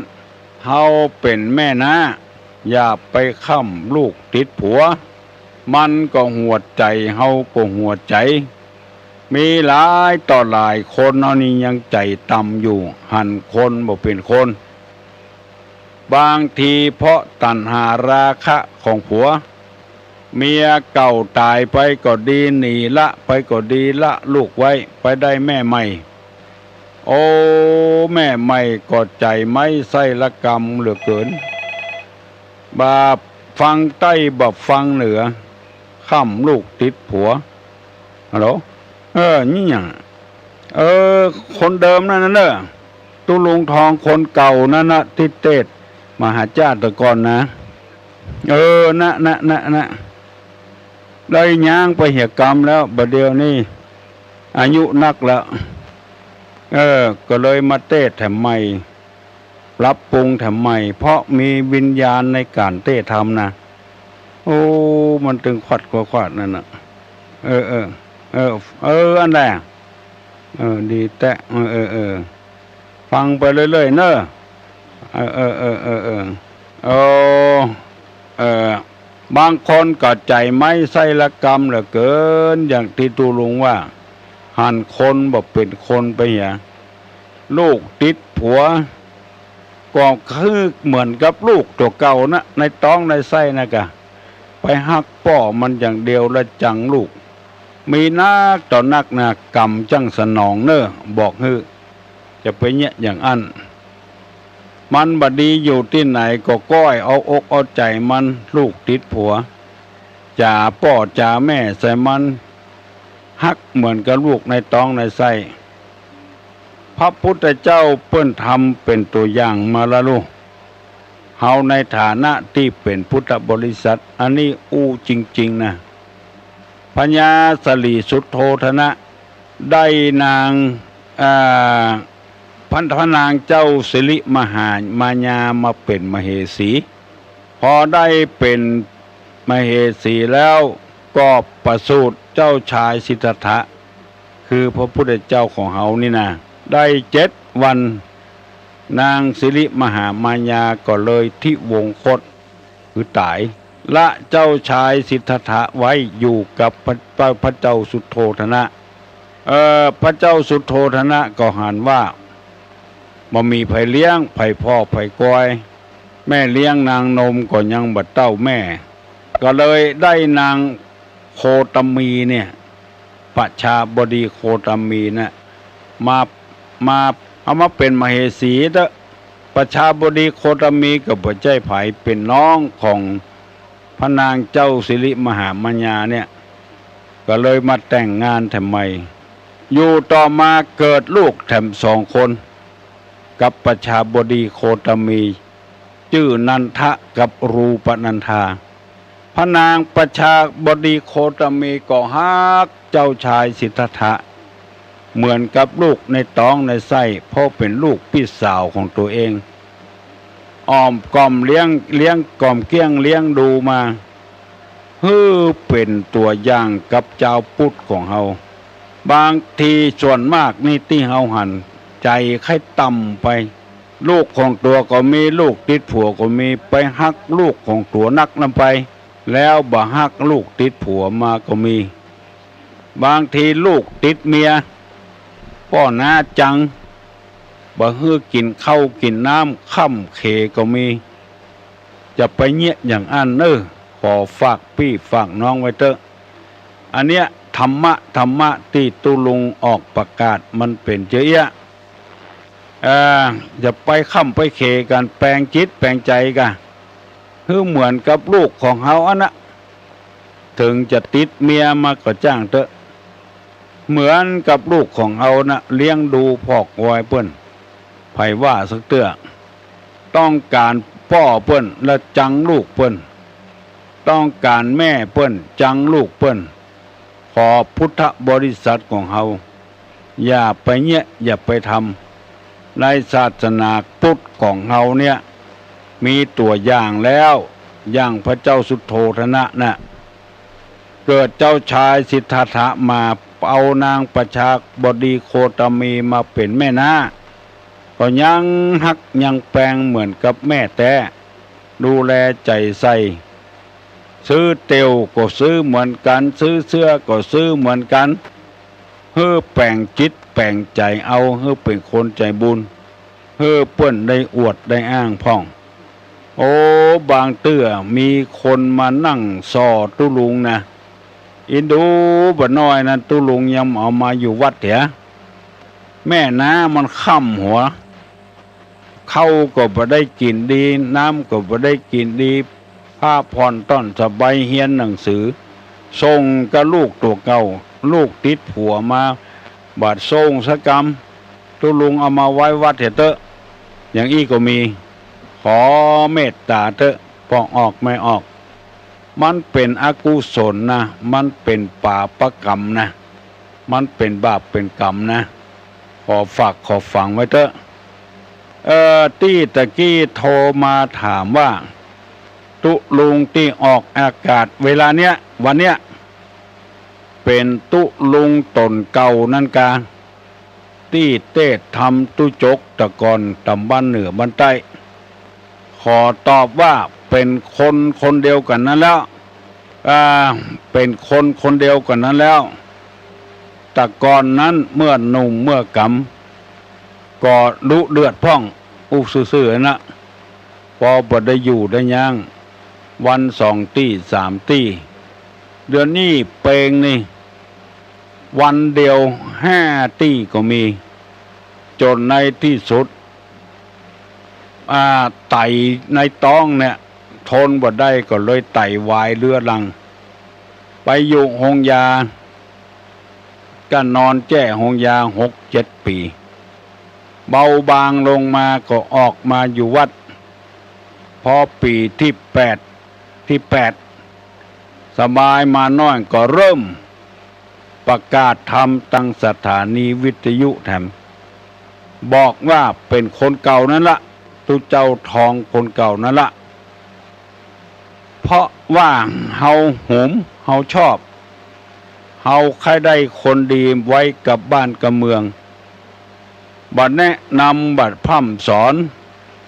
เฮาเป๋นแม่น้า อย่าไปค้ำลูกติดผัว มันก็หัวใจ๋ เฮาก็หัวใจ๋ มีหลายต่อหลายคนเฮานี่ยังใจ๋ต่ำอยู่ หันคนบ่เป๋นคน บางทีเพราะตัณหาราคะของผัว เมียเก่าต๋ายไปก็ดี หนีละไปก็ดี ละลูกไว้ ไปได้แม่ใหม่ โอ้ แม่ใหม่ก็ใจ๋ไม้ไส้ระกำเหลือเกิน บ่ฟังใต้บ่ฟังเหนือ ค้ำลูกติดผัว ฮัลโหล เออ นี่หยัง เออ คนเดิมนั่นน่ะเน่อ ตุ๊ลุงทองคนเก่านั่นน่ะ ตี้เตศน์มหาจ้าแต่ก่อนนะ เออ นะ นะ นะ นะ ได้ย้างไปเหียกำแล้ว บ่าเดี่ยวนี้อายุนักแล้ว เออ ก็เลยมาเตศน์แถมใหม่ ปรับปรุงแถมใหม่ เพราะมีวิญญาณในก๋านเตศน์ธรรมนะ โอ้ มันตึงขวัดขวาขวัดนั่นน่ะ เออ เออ เออ เออ อันแหละ เออ ดีแต๊ เออ เออ เออ ฟังไปเรื่อยๆ เน่อ เออ เออ เออ เออ เออ เออ บางคนก็ใจ๋ไม้ไส้ระกำเหลือเกิน อย่างตี้ตุ๊ลุงว่า หันคนบ่เป๋นคนไปเหีย ลูกติดผัว ก็คือเหมือนกับลูกตั๋วเก่านะ ในต๊องในไส้นะกะ ไปฮักป้อมันอย่างเดียวละจังลูก มีนักต่อนักนะ กรรมจั้งสนองเน่อ บอกหื้อ จะเป๋นเยียะอย่างอั้น มันบ่ดีอยู่ตี้ไหนก็ก้อยเอาอกเอาใจ๋มัน ลูกติดผัว จ๋าป้อจ๋าแม่ใส่มัน ฮักเหมือนกับลูกในต๊องในไส้ พระพุทธเจ้าเปิ้นทำเป๋นตั๋วอย่างมาละลูก เฮาในฐานะตี้เป๋นพุทธบริษัท อันนี้อู้จริงๆ นะ พญาสริสุทโธทนะ ได้นาง อ่า พระ พระนางเจ้าสิริมหามายามาเป๋นมเหสี พอได้เป๋นมเหสีแล้ว ก็ประสูติเจ้าชายสิทธัตถะ คือพระพุทธเจ้าของเฮานี่นะ ได้เจ็ดวัน นางสิริมหามายาก็เลยทิวงคต คือต๋าย ละเจ้าชายสิทธัตถะไว้อยู่กับพระ พระ พระเจ้าสุทโธทนะ เอ่อ พระเจ้าสุทโธทนะก็หันว่า บ่มีใผเลี้ยง ใผผ่อใผกอย แม่เลี้ยงนางนมก็ยังบ่เต้าแม่ ก็เลยได้นางโคตมีเนี่ย ประชาบดีโคตมีน่ะ มา มา เอามาเป๋นมเหสีเต๊อะ ประชาบดีโคตมีก็บ่ใจ้ใผ เป๋นน้องของพระนางเจ้าสิริมหามายาเนี่ย ก็เลยมาแต่งงานแถมใหม่ อยู่ต่อมาเกิดลูกแถมสองคน กับประชาบดีโคตมี จื้อนันทะกับรูปนันธา พระนางประชาบดีโคตมีก็ฮักเจ้าชายสิทธัตถะ เหมือนกับลูกในต๊องในไส้ เพราะเป๋นลูกปี้สาวของตั๋วเอง อ้อมก๋อมเลี้ยง เลี้ยงก๋อมเกี้ยงเลี้ยงดูมา หื้อเป๋นตั๋วอย่างกับจาวพุทธของเฮา บางทีส่วนมากนี่ตี้เฮาหัน ใจ๋ใค่ต่ำไป ลูกของตั๋วก็มี ลูกติดผัวก็มี ไปฮักลูกของตั๋วนักนำไป แล้วบ่ฮักลูกติดผัวมาก็มี บางทีลูกติดเมีย ป้อน้าจัง บ่หื้อกิ๋นข้าวกิ๋นน้ำ ค่ำเขก็มี จะไปเยียะอย่างอั้นเน่อ ขอฝากปี้ฝากน้องไว้เต๊อะ อันเนี้ยธรรมะ ธรรมะตี้ตุ๊ลุงออกประกาศมันเป๋นเจ้าเอี้ยะ เอ่อ อย่าไปค่ำไปเขกั๋น แป๋งจิตแป๋งใจ๋กั๋น หื้อเหมือนกับลูกของเฮาอั้นนะ เถิงจะติดเมียมาก็จ้างเต๊อะ เหมือนกับลูกของเฮานะ เลี้ยงดูผอกควายเปิ้น ใผว่าสักเตื้อ ต้องก๋านป้อเปิ้นละจังลูกเปิ้น ต้องก๋านแม่เปิ้นจังลูกเปิ้น ขอพุทธบริษัทของเฮา อย่าไปเยียะ อย่าไปทำ ในศาสนาพุทธของเฮาเนี่ย มีตั๋วอย่างแล้ว อย่างพระเจ้าสุโธทนะน่ะ เกิดเจ้าชายสิทธัตถะมา เอานางประชาบดีโคตมีมาเป๋นแม่น้า ก็ยังฮักยังแปงเหมือนกับแม่แต๊ ดูแลใจ๋ใส่ ซื้อเตียวก็ซื้อเหมือนกั๋น ซื้อเสื้อก็ซื้อเหมือนกั๋น หื้อแป๋งจิตแป๋งใจ๋เอา หื้อเป๋นคนใจ๋บุญ หื้อเปิ้นได้อวดได้อ้างพ่อง โอ้ บางเตื้อมีคนมานั่งส่อตุ๊ลุงนะ อินดูบ่น้อยนั้น ตุ๊ลุงยังเอามาอยู่วัดเหีย แม่น้ามันค่ำหัว ข้าวก็บ่ได้กิ๋นดี น้ำก็บ่ได้กิ๋นดี ผ้าผ่อนต้อนสบายเฮียนหนังสือ ส่งกับลูกตั๋วเก่า ลูกติดผัวมา บ่ส่งสักกำ ตุ๊ลุงเอามาไว้วัดเหียเต๊อะ อย่างอี้ก็มี ขอเมตต๋าเต๊อะ ป้อออกแม่ออก มันเป๋นอกุศลนะ มันเป๋นปาปกรรมนะ มันเป๋นบาปเป๋นกรรมนะ ขอฝากขอฝังไว้เต๊อะ เอ่อ ตี้ตะกี้โทรมาถามว่า ตุ๊ลุงตี้ออกอากาศเวลาเนี้ย วันเนี้ย เป๋นตุ๊ลุงต๋นเก่านั้นกา ตี้เตสน์ธรรมตุ๊จกตะก่อนต๋ามบ้านเหนือบ้านใต้ ขอตอบว่าเป๋นคนคนเดียวกั๋นนั้นแล้ว อ่า เป๋นคนคนเดียวกั๋นนั้นแล้ว ตะก่อนนั้นเมื่อหนุ่มเมื่อกำ ก็ดุเดือดพ่อง อู้ซื่อๆ นะ ปอบ่ได้อยู่ได้ย้าง วันสองตี้สามตี้ เดี๋ยวนี้เปงนี่ วันเดียวห้าตี้ก็มี จ๋นในตี้สุด อ่า ไตในต๊องเนี่ย ทนบ่ได้ก็เลยไตวายเรื้อรัง ไปอยู่โฮงยา ก็นอนแจ้โฮงยาหกเจ็ดปี๋ เบาบางลงมาก็ออกมาอยู่วัด พอปี๋ตี้แปด ตี้แปด สบายมาน้อยก็เริ่มประกาศธรรมตังสถานีวิทยุแถม บอกว่าเป๋นคนเก่านั้นละ ตุ๊เจ้าทองคนเก่านั้นละ เพราะว่าเฮาหุม เฮาชอบ เฮาใค่ได้คนดีไว้กับบ้านกับเมือง บ่แนะนำบ่พร่ำสอน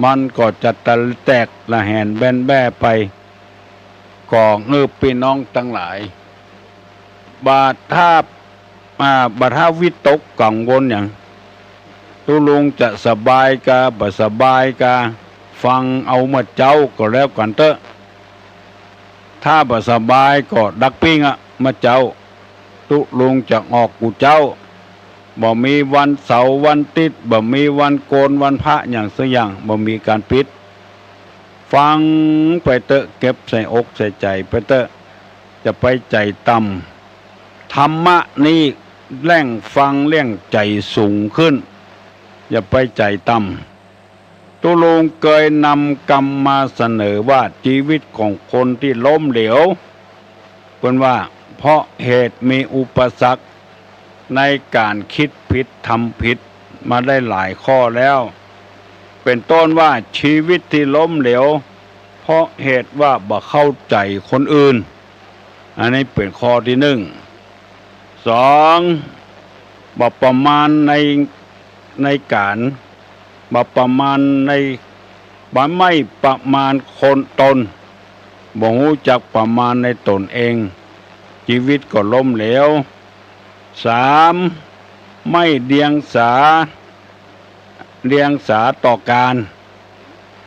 มันก็จะแตกละแหนแบนแบ้ไป ก็เออ ปี้น้องตังหลาย บ่าถ้า อ่า บ่าถ้าวิตกกังวลหยัง ตุ๊ลุงจะสบายกา บ่สบายกา ฟังเอาเมื่อเจ๊าก็แล้วกั๋นเต๊อะ ถ้าบ่สบายก็ดักปิ้งอะ เมื่อเจ๊า ตุ๊ลุงจะออกกู้เจ๊า บ่มีวันเสาร์วันติ๊ด บ่มีวันโกนวันพระหยังสักอย่าง บ่มีก๋านปิด ฟังไปเต๊อะ เก็บใส่อกใส่ใจ๋ไปเต๊อะ จะไปใจ๋ต่ำ ธรรมะนี้แล่งฟังแล่งใจ๋สูงขึ้น อย่าไปใจ๋ต่ำ ตุ๊ลุงเกยนำกำมาเสนอว่าจีวิตของคนตี้ล้มเหลว เปิ้นว่า เพราะเหตุมีอุปสรรค ในก๋านกึ๊ดผิดทำผิดมาได้หลายข้อแล้ว เป๋นต้นว่าชีวิตตี้ล้มเหลว เพราะเหตุว่าบ่เข้าใจ๋คนอื่น อันนี้เป๋นข้อตี้นึ่ง สอง บ่ประมาณใน ในก๋าน บ่ประมาณใน บ่ ไม่ประมาณคนตน บ่ฮู้จักประมาณในต๋นเอง จีวิตก็ล้มเหลว สาม ไม่เดียงสา เดียงสาต่อก๋าน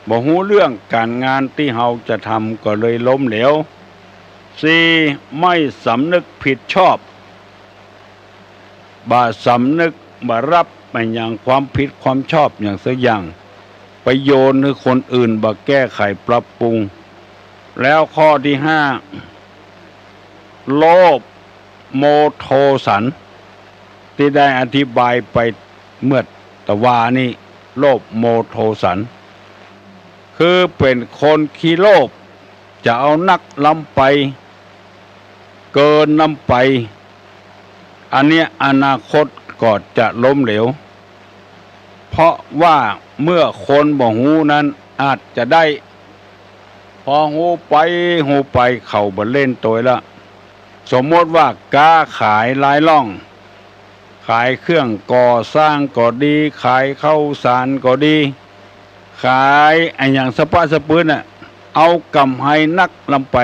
บ่ฮู้เรื่องก๋านงานตี้เฮาจะทำก็เลยล้มเหลว สี่ ไม่สำนึกผิดชอบ บ่สำนึก บ่ฮับอะหยังความผิดความชอบหยังสักอย่าง ไปโยนหื้อคนอื่น บ่แก้ไขปรับปรุง แล้วข้อตี้ห้า โลภ โมโทสัน ตี้ได้อธิบายไปเมื่อตะวานี้ โลภ โมโทสัน คือเป๋นคนขี้โลภ จะเอานักล้ำไป เกินล้ำไป อันเนี้ยอนาคตก็จะล้มเหลว เพราะว่าเมื่อคนบ่ฮู้นั้นอาจจะได้ พอฮู้ไป ฮู้ไปเขาบ่เล่นตวยละ สมมติว่าก๊าขายหลายล่อง ขายเครื่องก่อสร้างก็ดี ขายข้าวสารก็ดี ขายอะหยังสะป๊าสะปื๊นน่ะ เอาก๋ำไรนักล้ำไป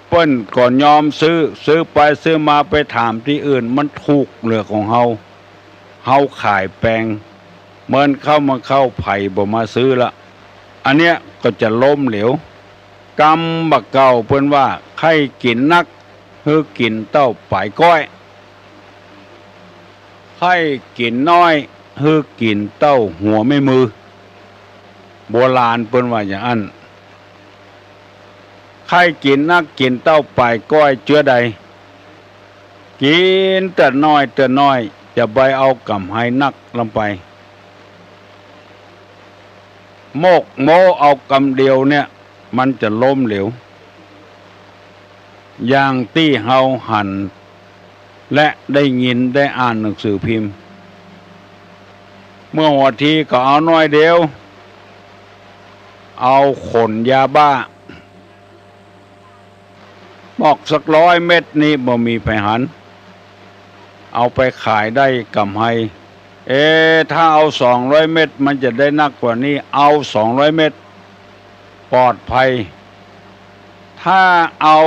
เปิ้นก็ยอมซื้อ ซื้อไปซื้อมาไปถามตี้อื่น มันถูกเหลือของเฮา เฮาขายแปง เมินเข้ามาเข้า ใผบ่มาซื้อละ อันเนี้ยก็จะล้มเหลว กำบ่าเก่าเปิ้นว่า ใค่กิ๋นนัก หื้อกิ๋นเต้าป๋ายก๊อย ใค่กิ๋นน้อย หื้อกิ๋นเต้าหัวแม่มือ โบราณเปิ้นว่าอย่างอั้น ใค่กิ๋นนักกิ๋นเต้าป๋ายก๊อยเจื้อใด กิ๋นแต่น้อยแต่น้อย จะไปเอาก๋ำไรนักล้ำไป โมกโม้เอากำเดียวเนี่ย มันจะล้มเหลว อย่างตี้เฮาหัน และได้ยินได้อ่านหนังสือพิมพ์ เมื่อหัวทีก็เอาน้อยเดียว เอาขนยาบ้า มอกสักร้อยเม็ดนี่บ่มีใผหัน เอาไปขายได้ก๋ำไร เอ๊ะ ถ้าเอาสองร้อยเม็ดมันจะได้นักกว่านี้ เอาสองร้อยเม็ด ปลอดภัย ถ้าเอา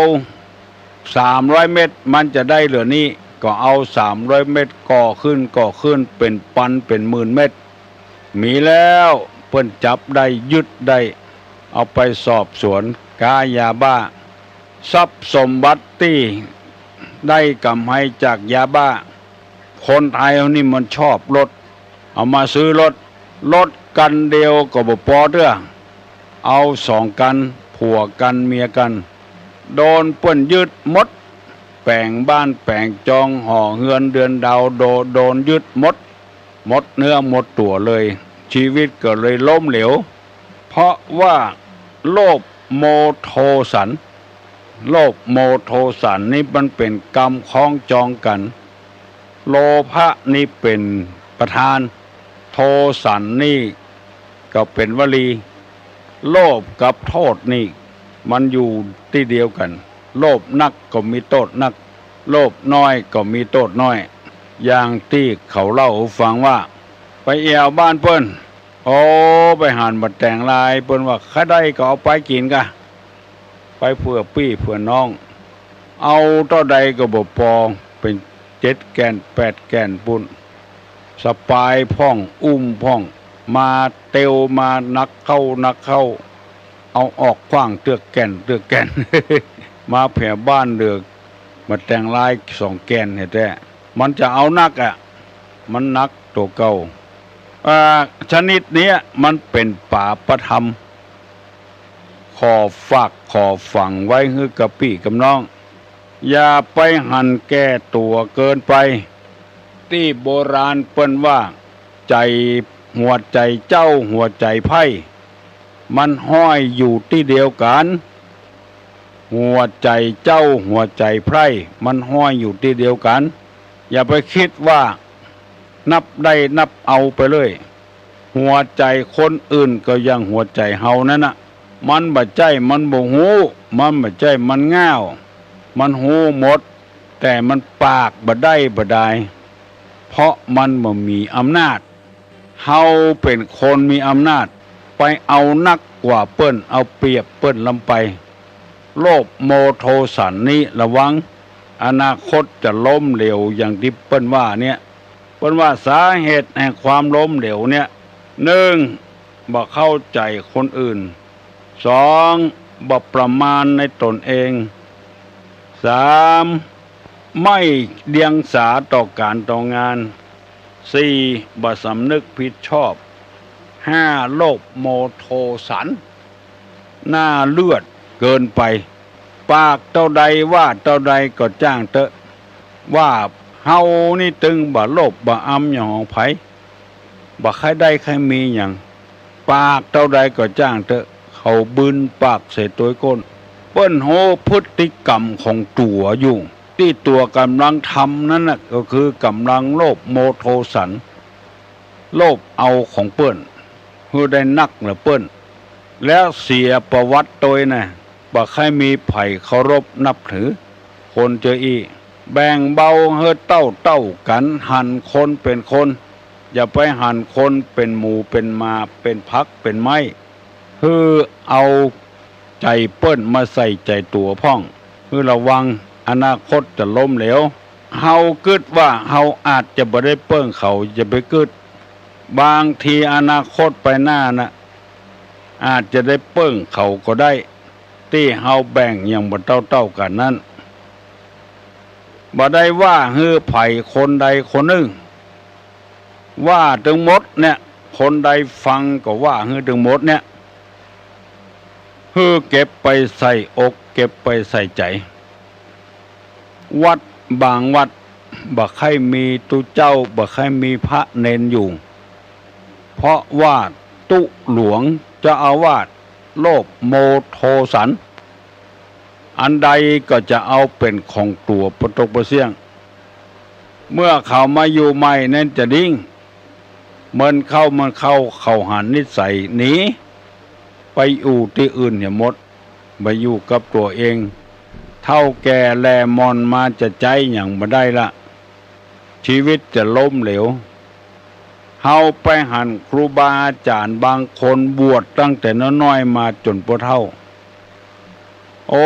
สามร้อยเม็ดมันจะได้เหลือนี้ ก็เอาสามร้อยเม็ด ก่อขึ้น ก่อขึ้น เป๋นปัน เป๋นหมื่นเม็ด มีแล้ว เปิ้นจับได้ ยึดได้ เอาไปสอบสวน ก๊ายาบ้า ทรัพย์สมบัติตี้ได้ก๋ำไรจากยาบ้า คนไทยเฮานี่มันชอบรถ เอามาซื้อรถ รถคันเดียวก็บ่ปอเตื้อ เอาสองคัน ผัวกั๋นเมียกั๋น โดนเปิ้นยึดหมด แป๋งบ้านแป๋งจอง หอเฮือนเดือนดาว โด โดนยึดหมด หมดเนื้อหมดตั๋วเลย จีวิตก็เลยล้มเหลว เพราะว่าโลภโมโทสัน โลภโมโทสันนี่มันเป๋นกำคล้องจองกั๋น โลภะนี่เป๋นประธาน โทสันนี่ก็เป๋นวลี โลภกับโทษนี่มันอยู่ตี้เดียวกั๋น โลภนักก็มีโต้ษนัก โลภน้อยก็มีโต้ษน้อย อย่างตี้เขาเล่าหื้อฟังว่า ไปแอ่วบ้านเปิ้น โอ้ ไปหันบ่าแต๋งลาย เปิ้นว่าใค่ได้ก็เอาไปกิ๋นก่ะ ไปเผื่อปี้เผื่อน้อง เอาเต้าใดก็บ่ปอ เป๋นเจ็ดแก่นแปดแก่นปู้น สะปายพ่อง อุ้มพ่อง มาเตียว มาหนักเข้า หนักเข้า เอาออกขว้างเตื้อแก่น เตื้อแก่น มาแผวบ้านเหลือบ่าแต๋งลายสองแก่นแต๊ มันจะเอานักอะ มันหนักตั๋วเก่า อ่า ชนิดเนี้ยมันเป๋นป๋าประธรรม ขอฝากขอฝังไว้หื้อกับปี้กับน้อง อย่าไปหันแก่ตั๋วเกินไป ตี้โบราณเปิ้นว่า ใจ๋ หัวใจ๋เจ้าหัวใจ๋ไพร่ มันห้อยอยู่ตี้เดียวกั๋น หัวใจ๋เจ้าหัวใจ๋ไพร่ มันห้อยอยู่ตี้เดียวกั๋น อย่าไปกึ๊ดว่านับได้นับเอาไปเลย หัวใจ๋คนอื่นก็อย่างหัวใจ๋เฮานั้นน่ะ มันบ่ใจ้มันบ่ฮู้ มันบ่ใจ้มันง่าว มันฮู้หมด แต่มันปากบ่ได้บ่ดาย เพราะมันบ่มีอำนาจ เฮาเป๋นคนมีอำนาจ ไปเอานักกว่าเปิ้น เอาเปรียบเปิ้นล้ำไป โลภโมโทสันนี้ระวัง อนาคตจะล้มเหลวอย่างตี้เปิ้นว่าเนี่ย เปิ้นว่าสาเหตุแห่งความล้มเหลวเนี่ย นึ่ง บ่เข้าใจ๋คนอื่น สอง บ่ประมาณในต๋นเอง สาม ไม่เดียงสาต่อก๋านต่องาน สี่ บ่สำนึกผิดชอบ ห้า โลภโมโทสัน หน้าเลือดเกินไป ปากเต้าใดว่าเต้าใดก็จ้างเต๊อะ ว่าเฮานี่ตึงบ่โลภบ่อำหยังของใผ บ่ใค่ได้ใค่มีหยัง ปากเต้าใดก็จ้างเต๊อะ เขาบืนปากใส่ตวยก้น เปิ้นฮู้พฤติกรรมของตั๋วอยู่ ตี้ตั๋วก่ำลังทำนั้นน่ะ ก็คือก่ำลังโลภโมโทสัน โลภเอาของเปิ้น หื้อได้นักเหลือเปิ้น แล้วเสียประวัติตวยน่ะ บ่ใค่มีใผเคารพนับถือ คนเจออี้ แบ่งเบาหื้อเต้าๆ กั๋น หันคนเป๋นคน อย่าไปหันคนเป๋นหมูเป๋นหมา เป๋นผักเป๋นไม้ หื้อเอาใจ๋เปิ้นมาใส่ใจ๋ตั๋วพ่อง หื้อระวัง อนาคตจะล้มเหลว เฮากึ๊ดว่าเฮาอาจจะบ่ได้เปิ้งเขา อย่าไปกึ๊ด บางทีอนาคตไปหน้าน่ะ อาจจะได้เปิ้งเขาก็ได้ ตี้เฮาแบ่งอย่างบ่เต้าๆ กั๋นนั้น บ่ได้ว่าหื้อใผคนใดคนนึ่ง ว่าตึงหมดเนี่ย คนใดฟังก็ว่าหื้อตึงหมดเนี่ย หื้อเก็บไปใส่อก เก็บไปใส่ใจ๋ วัดบางวัด บ่ใค่มีตุ๊เจ้า บ่ใค่มีพระเณรอยู่ เพราะว่าตุ๊หลวงเจ้าอาวาสโลภโมโทสัน อันใดก็จะเอาเป๋นของตั๋วปะตกปะเสี้ยง เมื่อเขามาอยู่ใหม่นั้นจะดิ้ง เมินเข้าเมินเข้า เขาหันนิสัยหนี ไปอยู่ตี้อื่นเหียหมด บ่อยู่กับตั๋วเอง เฒ่าแก่แลหม่อนมาจะใจ๊หยังบ่ได้ละ ชีวิตจะล้มเหลว เฮาไปหันครูบาอาจ๋ารย์บางคนบวชตั้งแต่น้อยๆ มาจ๋นป้อเฒ่า โอ้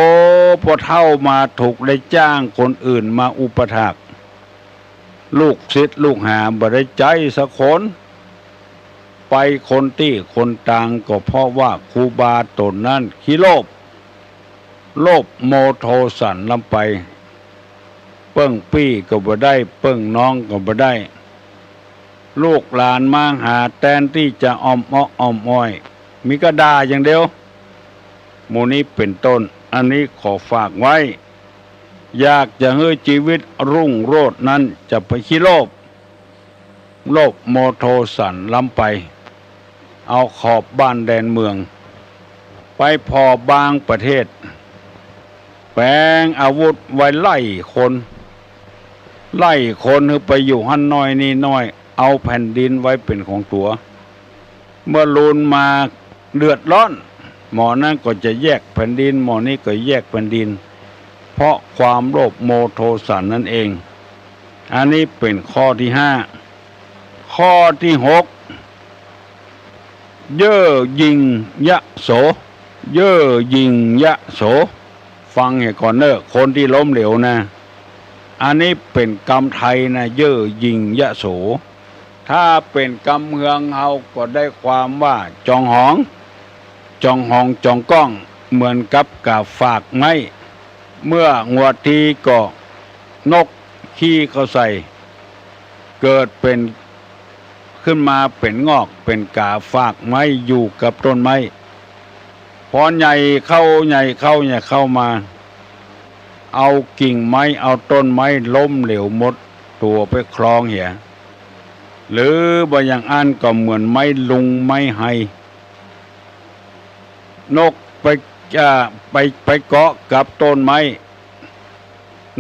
ป้อเฒ่ามาถูกได้จ้างคนอื่นมาอุปัฏฐาก ลูกศิษย์ลูกหาบ่ได้ใจ๊สักคน ไปคนตี้คนตางก็เพราะว่าครูบาต๋นนั้นขี้โลภ โลภโมโทสันล้ำไป เปิ้งปี้ก็บ่ได้ เปิ้งน้องก็บ่ได้ ลูกหลานมาหาแตนตี้จะอ้อมอ๊อกอ้อมอ้อย มีก้าด่าอย่างเดียว หมู่นี้เป๋นต้น อันนี้ขอฝากไว้ อยากจะหื้อจีวิตรุ่งโรจน์นั้นจะไปขี้โลภ โลภโมโทสันล้ำไป เอาขอบบ้านแดนเมือง ไปผ่อบางประเทศ แป๋งอาวุธไว้ไล่คน ไล่คนหื้อไปอยู่หั้นน้อยนี่น้อย เอาแผ่นดินไว้เป๋นของตั๋ว เมื่อลูนมาเดือดร้อน หม่อนั้นก็จะแยกแผ่นดิน หม่อนี้ก็แยกแผ่นดิน เพราะความโลภโมโทสันนั้นเอง อันนี้เป๋นข้อตี้ห้า ข้อตี้หก เย่อหยิ่งยโส เย่อหยิ่งยโส ฟังเหียก่อนเน่อ คนตี้ล้มเหลวนะ อันนี้เป๋นกำไทยนะ เย่อหยิ่งยโส ถ้าเป๋นกำเฮืองเฮาก็ได้ความว่าจองหอง จองหองจองก้อง เหมือนกับก๋าฝากไม้ เมื่อหัวทีก็นกขี้เข้าใส่ เกิดเป๋น ขึ้นมาเป๋นงอก เป๋นก๋าฝากไม้อยู่กับต้นไม้ พอใหญ่เข้า ใหญ่เข้า ใหญ่เข้ามา เอากิ่งไม้ เอาต้นไม้ล้มเหลวหมด ตั๋วไปคลองเหีย หรือบ่อย่างอั้นก็เหมือนไม้ลุงไม้ไฮ นกไป อ่า ไป ไปเกาะกับต้นไม้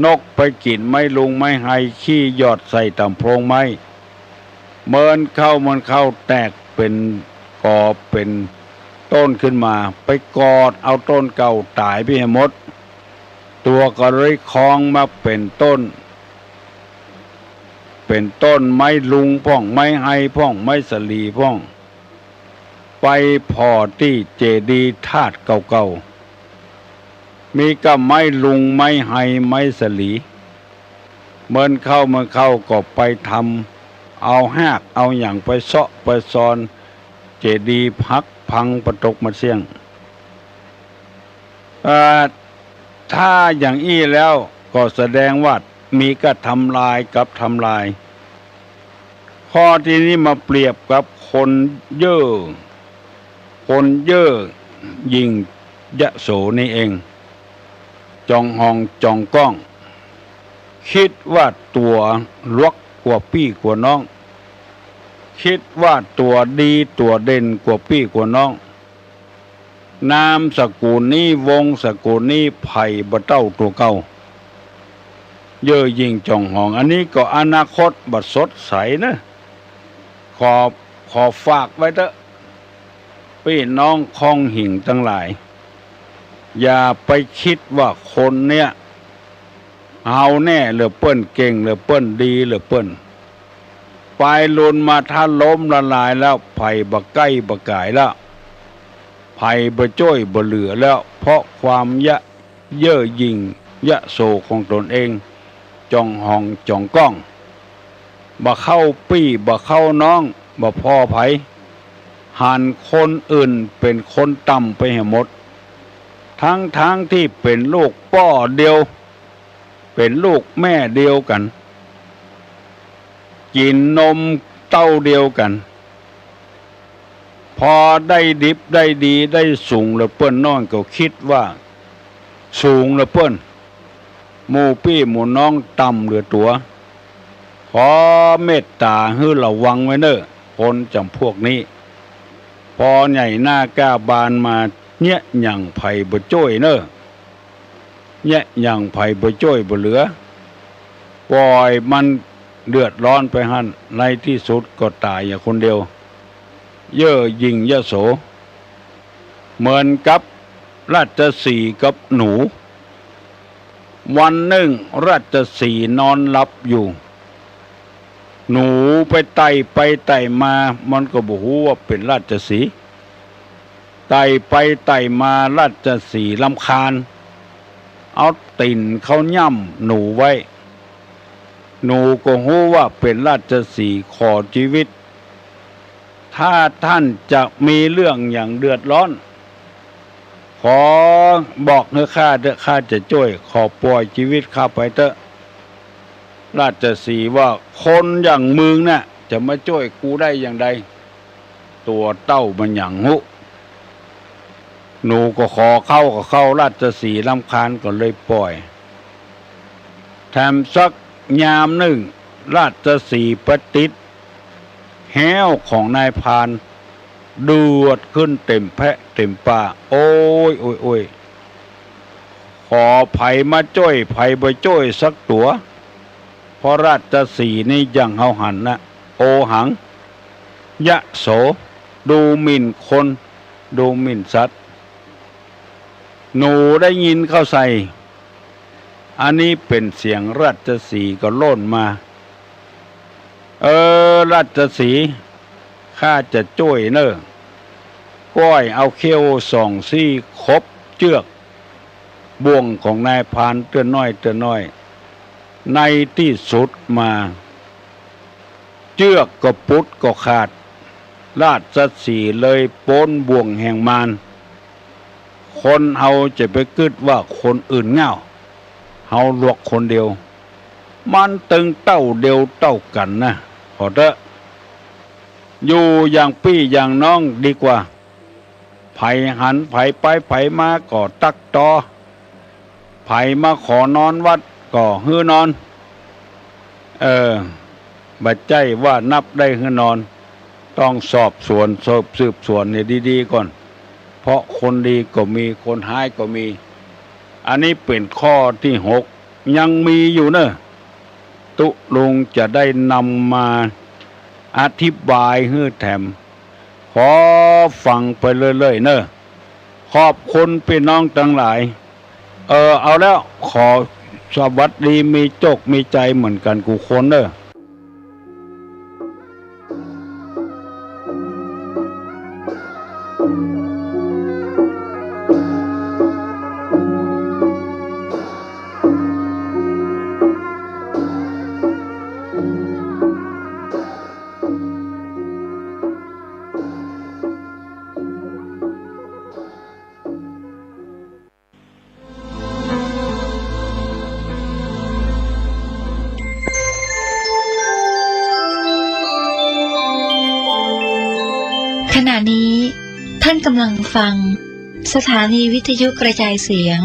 นกไปกิ๋นไม้ลุงไม้ไฮ ขี้หยอดใส่ต๋ามโพรงไม้ เมินเข้าเมินเข้าแตกเป๋นกอเป๋นต้นขึ้นมา ไปกอดเอาต้นเก่าต๋ายไปหื้อหมด ตั๋วก็เลยคองมาเป๋นต้น เป๋นต้นไม้ลุงพ่อง ไม้ไฮพ่อง ไม้สะหลีพ่อง ไปผ่อตี้เจดีย์ธาตุเก่าๆ มีก้าไม้ลุง ไม้ไฮ ไม้สะหลี เมินเข้าเมินเข้าก็ไปทำเอาฮากเอาหยังไปเซาะไปซอน เจดีย์หักพังปะตกหมดเสี้ยง เอ่อ ถ้าอย่างอี้แล้วก็แสดงว่ามีก้าทำลายกับทำลาย ข้อตี้นี้มาเปรียบกับคนเย่อ คนเย่อหยิ่งยโสนี่เอง จ๋องหองจ๋องก้อง กึ๊ดว่าตั๋วหลวกกว่าปี้กว่าน้อง กึ๊ดว่าตั๋วดีตั๋วเด่นกว่าปี้กว่าน้อง นามสกุลนี้วงศ์สกุลนี้ใผบ่เต้าตั๋วเก่า เย่อหยิ่งจ๋องหอง อันนี้ก็อนาคตบ่สดใสเน่อ ขอ ขอฝากไว้เต๊อะ ปี้น้องคองหิ่งตังหลาย อย่าไปกึ๊ดว่าคนเนี้ย เอาแน่เหลือเปิ้น เก่งเหลือเปิ้น ดีเหลือเปิ้น ปายลุนมาถ้าล้มละลายแล้ว ใผบ่ใก้บ่ก๋ายแล้ว ใผบ่จ้วยบ่เหลือแล้ว เพราะความยะ เย่อหยิ่งยโสของตนเอง จ๋องหองจ๋องก้อง บ่เข้าปี้บ่เข้าน้อง บ่ผ่อใผ หันคนอื่นเป๋นคนต่ำไปหื้อหมด ทั้งๆ ตี้เป๋นลูกป้อเดียว เป๋นลูกแม่เดียวกั๋น กิ๋นนมเต้าเดียวกั๋น พอได้ดิบได้ดีได้สูงเหลือเปิ้นน้อยก็กึ๊ดว่าสูงเหลือเปิ้น หมู่ปี้หมู่น้องต่ำเหลือตั๋ว ขอเมตต๋าหื้อระวังไว้เน่อ คนจ๋ำพวกนี้ ปอใหญ่หน้าก้าบานมา เยียะหยั่งใผบ่จ้วยเน่อ เยียะหยั่งใผบ่จ้วยบ่เหลือ ป่อยมันเดือดร้อนไปหั้น ในตี้สุดก็ต๋ายอยู่คนเดียว เย่อหยิ่งยโส เหมือนกับราชสีห์กับหนู วันนึ่งราชสีห์นอนหลับอยู่ หนูไปไต่ไปไต่มา มันก็บ่ฮู้ว่าเป๋นราชสีห์ ไต่ไปไต่มา ราชสีห์รำคาญ เอาตี๋นเข้าย่ำหนูไว้ หนูก็ฮู้ว่าเป๋นราชสีห์ ขอจีวิต ถ้าต้านจะมีเรื่องหยังเดือดร้อน ขอบอกหื้อข้าเต๊อะ ข้าจะจ้วย ขอป่อยจีวิตข้าไปเต๊อะ ราชสีห์ว่า คนอย่างมึงน่ะ จะมาจ้วยกูได้อย่างใด ตั๋วเต้ามันหยังฮู้ หนูก็ขอเข้าก็เข้า ราชสีห์รำคาญก็เลยป่อย แถมสักยามนึ่ง ราชสีห์ไปติดแฮ้วของนายพราน เดือดขึ้นเต๋มแพะเต๋มป่า โอ๊ย โอ๊ย โอ๊ย ขอใผมาจ้วย ใผบ่จ้วยสักตั๋ว เพราะราชสีห์นี่อย่างเฮาหันนะ โอหัง ยโส ดูหมิ่นคน ดูหมิ่นสัตว์ หนูได้ยินเข้าใส่ อันนี้เป๋นเสียงราชสีห์ก็โล่นมา เออ ราชสีห์ ข้าจะจ้วยเน่อ ก้อยเอาเขี้ยวสองซี่ขบเจื้อกบ่วงของนายพรานเตื้อน้อยเตื้อน้อย ในตี้สุดมา เจื้อกก็ปุดก็ขาด ราชสีห์เลยป๊นบ่วงแห่งมาร คนเฮาจะไปกึ๊ดว่าคนอื่นง่าว เฮาหลวกคนเดียว มันตึงเต้าเดียวเต้ากั๋นนะ ขอเต๊อะ อยู่อย่างปี้อย่างน้องดีกว่า ใผหันใผไปใผมาก็ตั๊กตอ ใผมาขอนอนวัดก็หื้อนอน เออ บ่ใจ้ว่านับได้หื้อนอน ต้องสอบสวน สืบ สืบสวนเนี่ยดีๆ ก่อน เพราะคนดีก็มี คนฮ้ายก็มี อันนี้เป๋นข้อตี้หก ยังมีอยู่เน่อ ตุ๊ลุงจะได้นำมาอธิบายหื้อแถม ขอฟังไปเรื่อยๆ เน่อ ขอบคุณปี้น้องตังหลาย เออ เอาแล้ว ขอสวัสดี มีโจคมีชัยเหมือนกั๋นกู้คนเน่อ ขณะนี้ท่านกำลังฟังสถานีวิทยุกระจายเสียง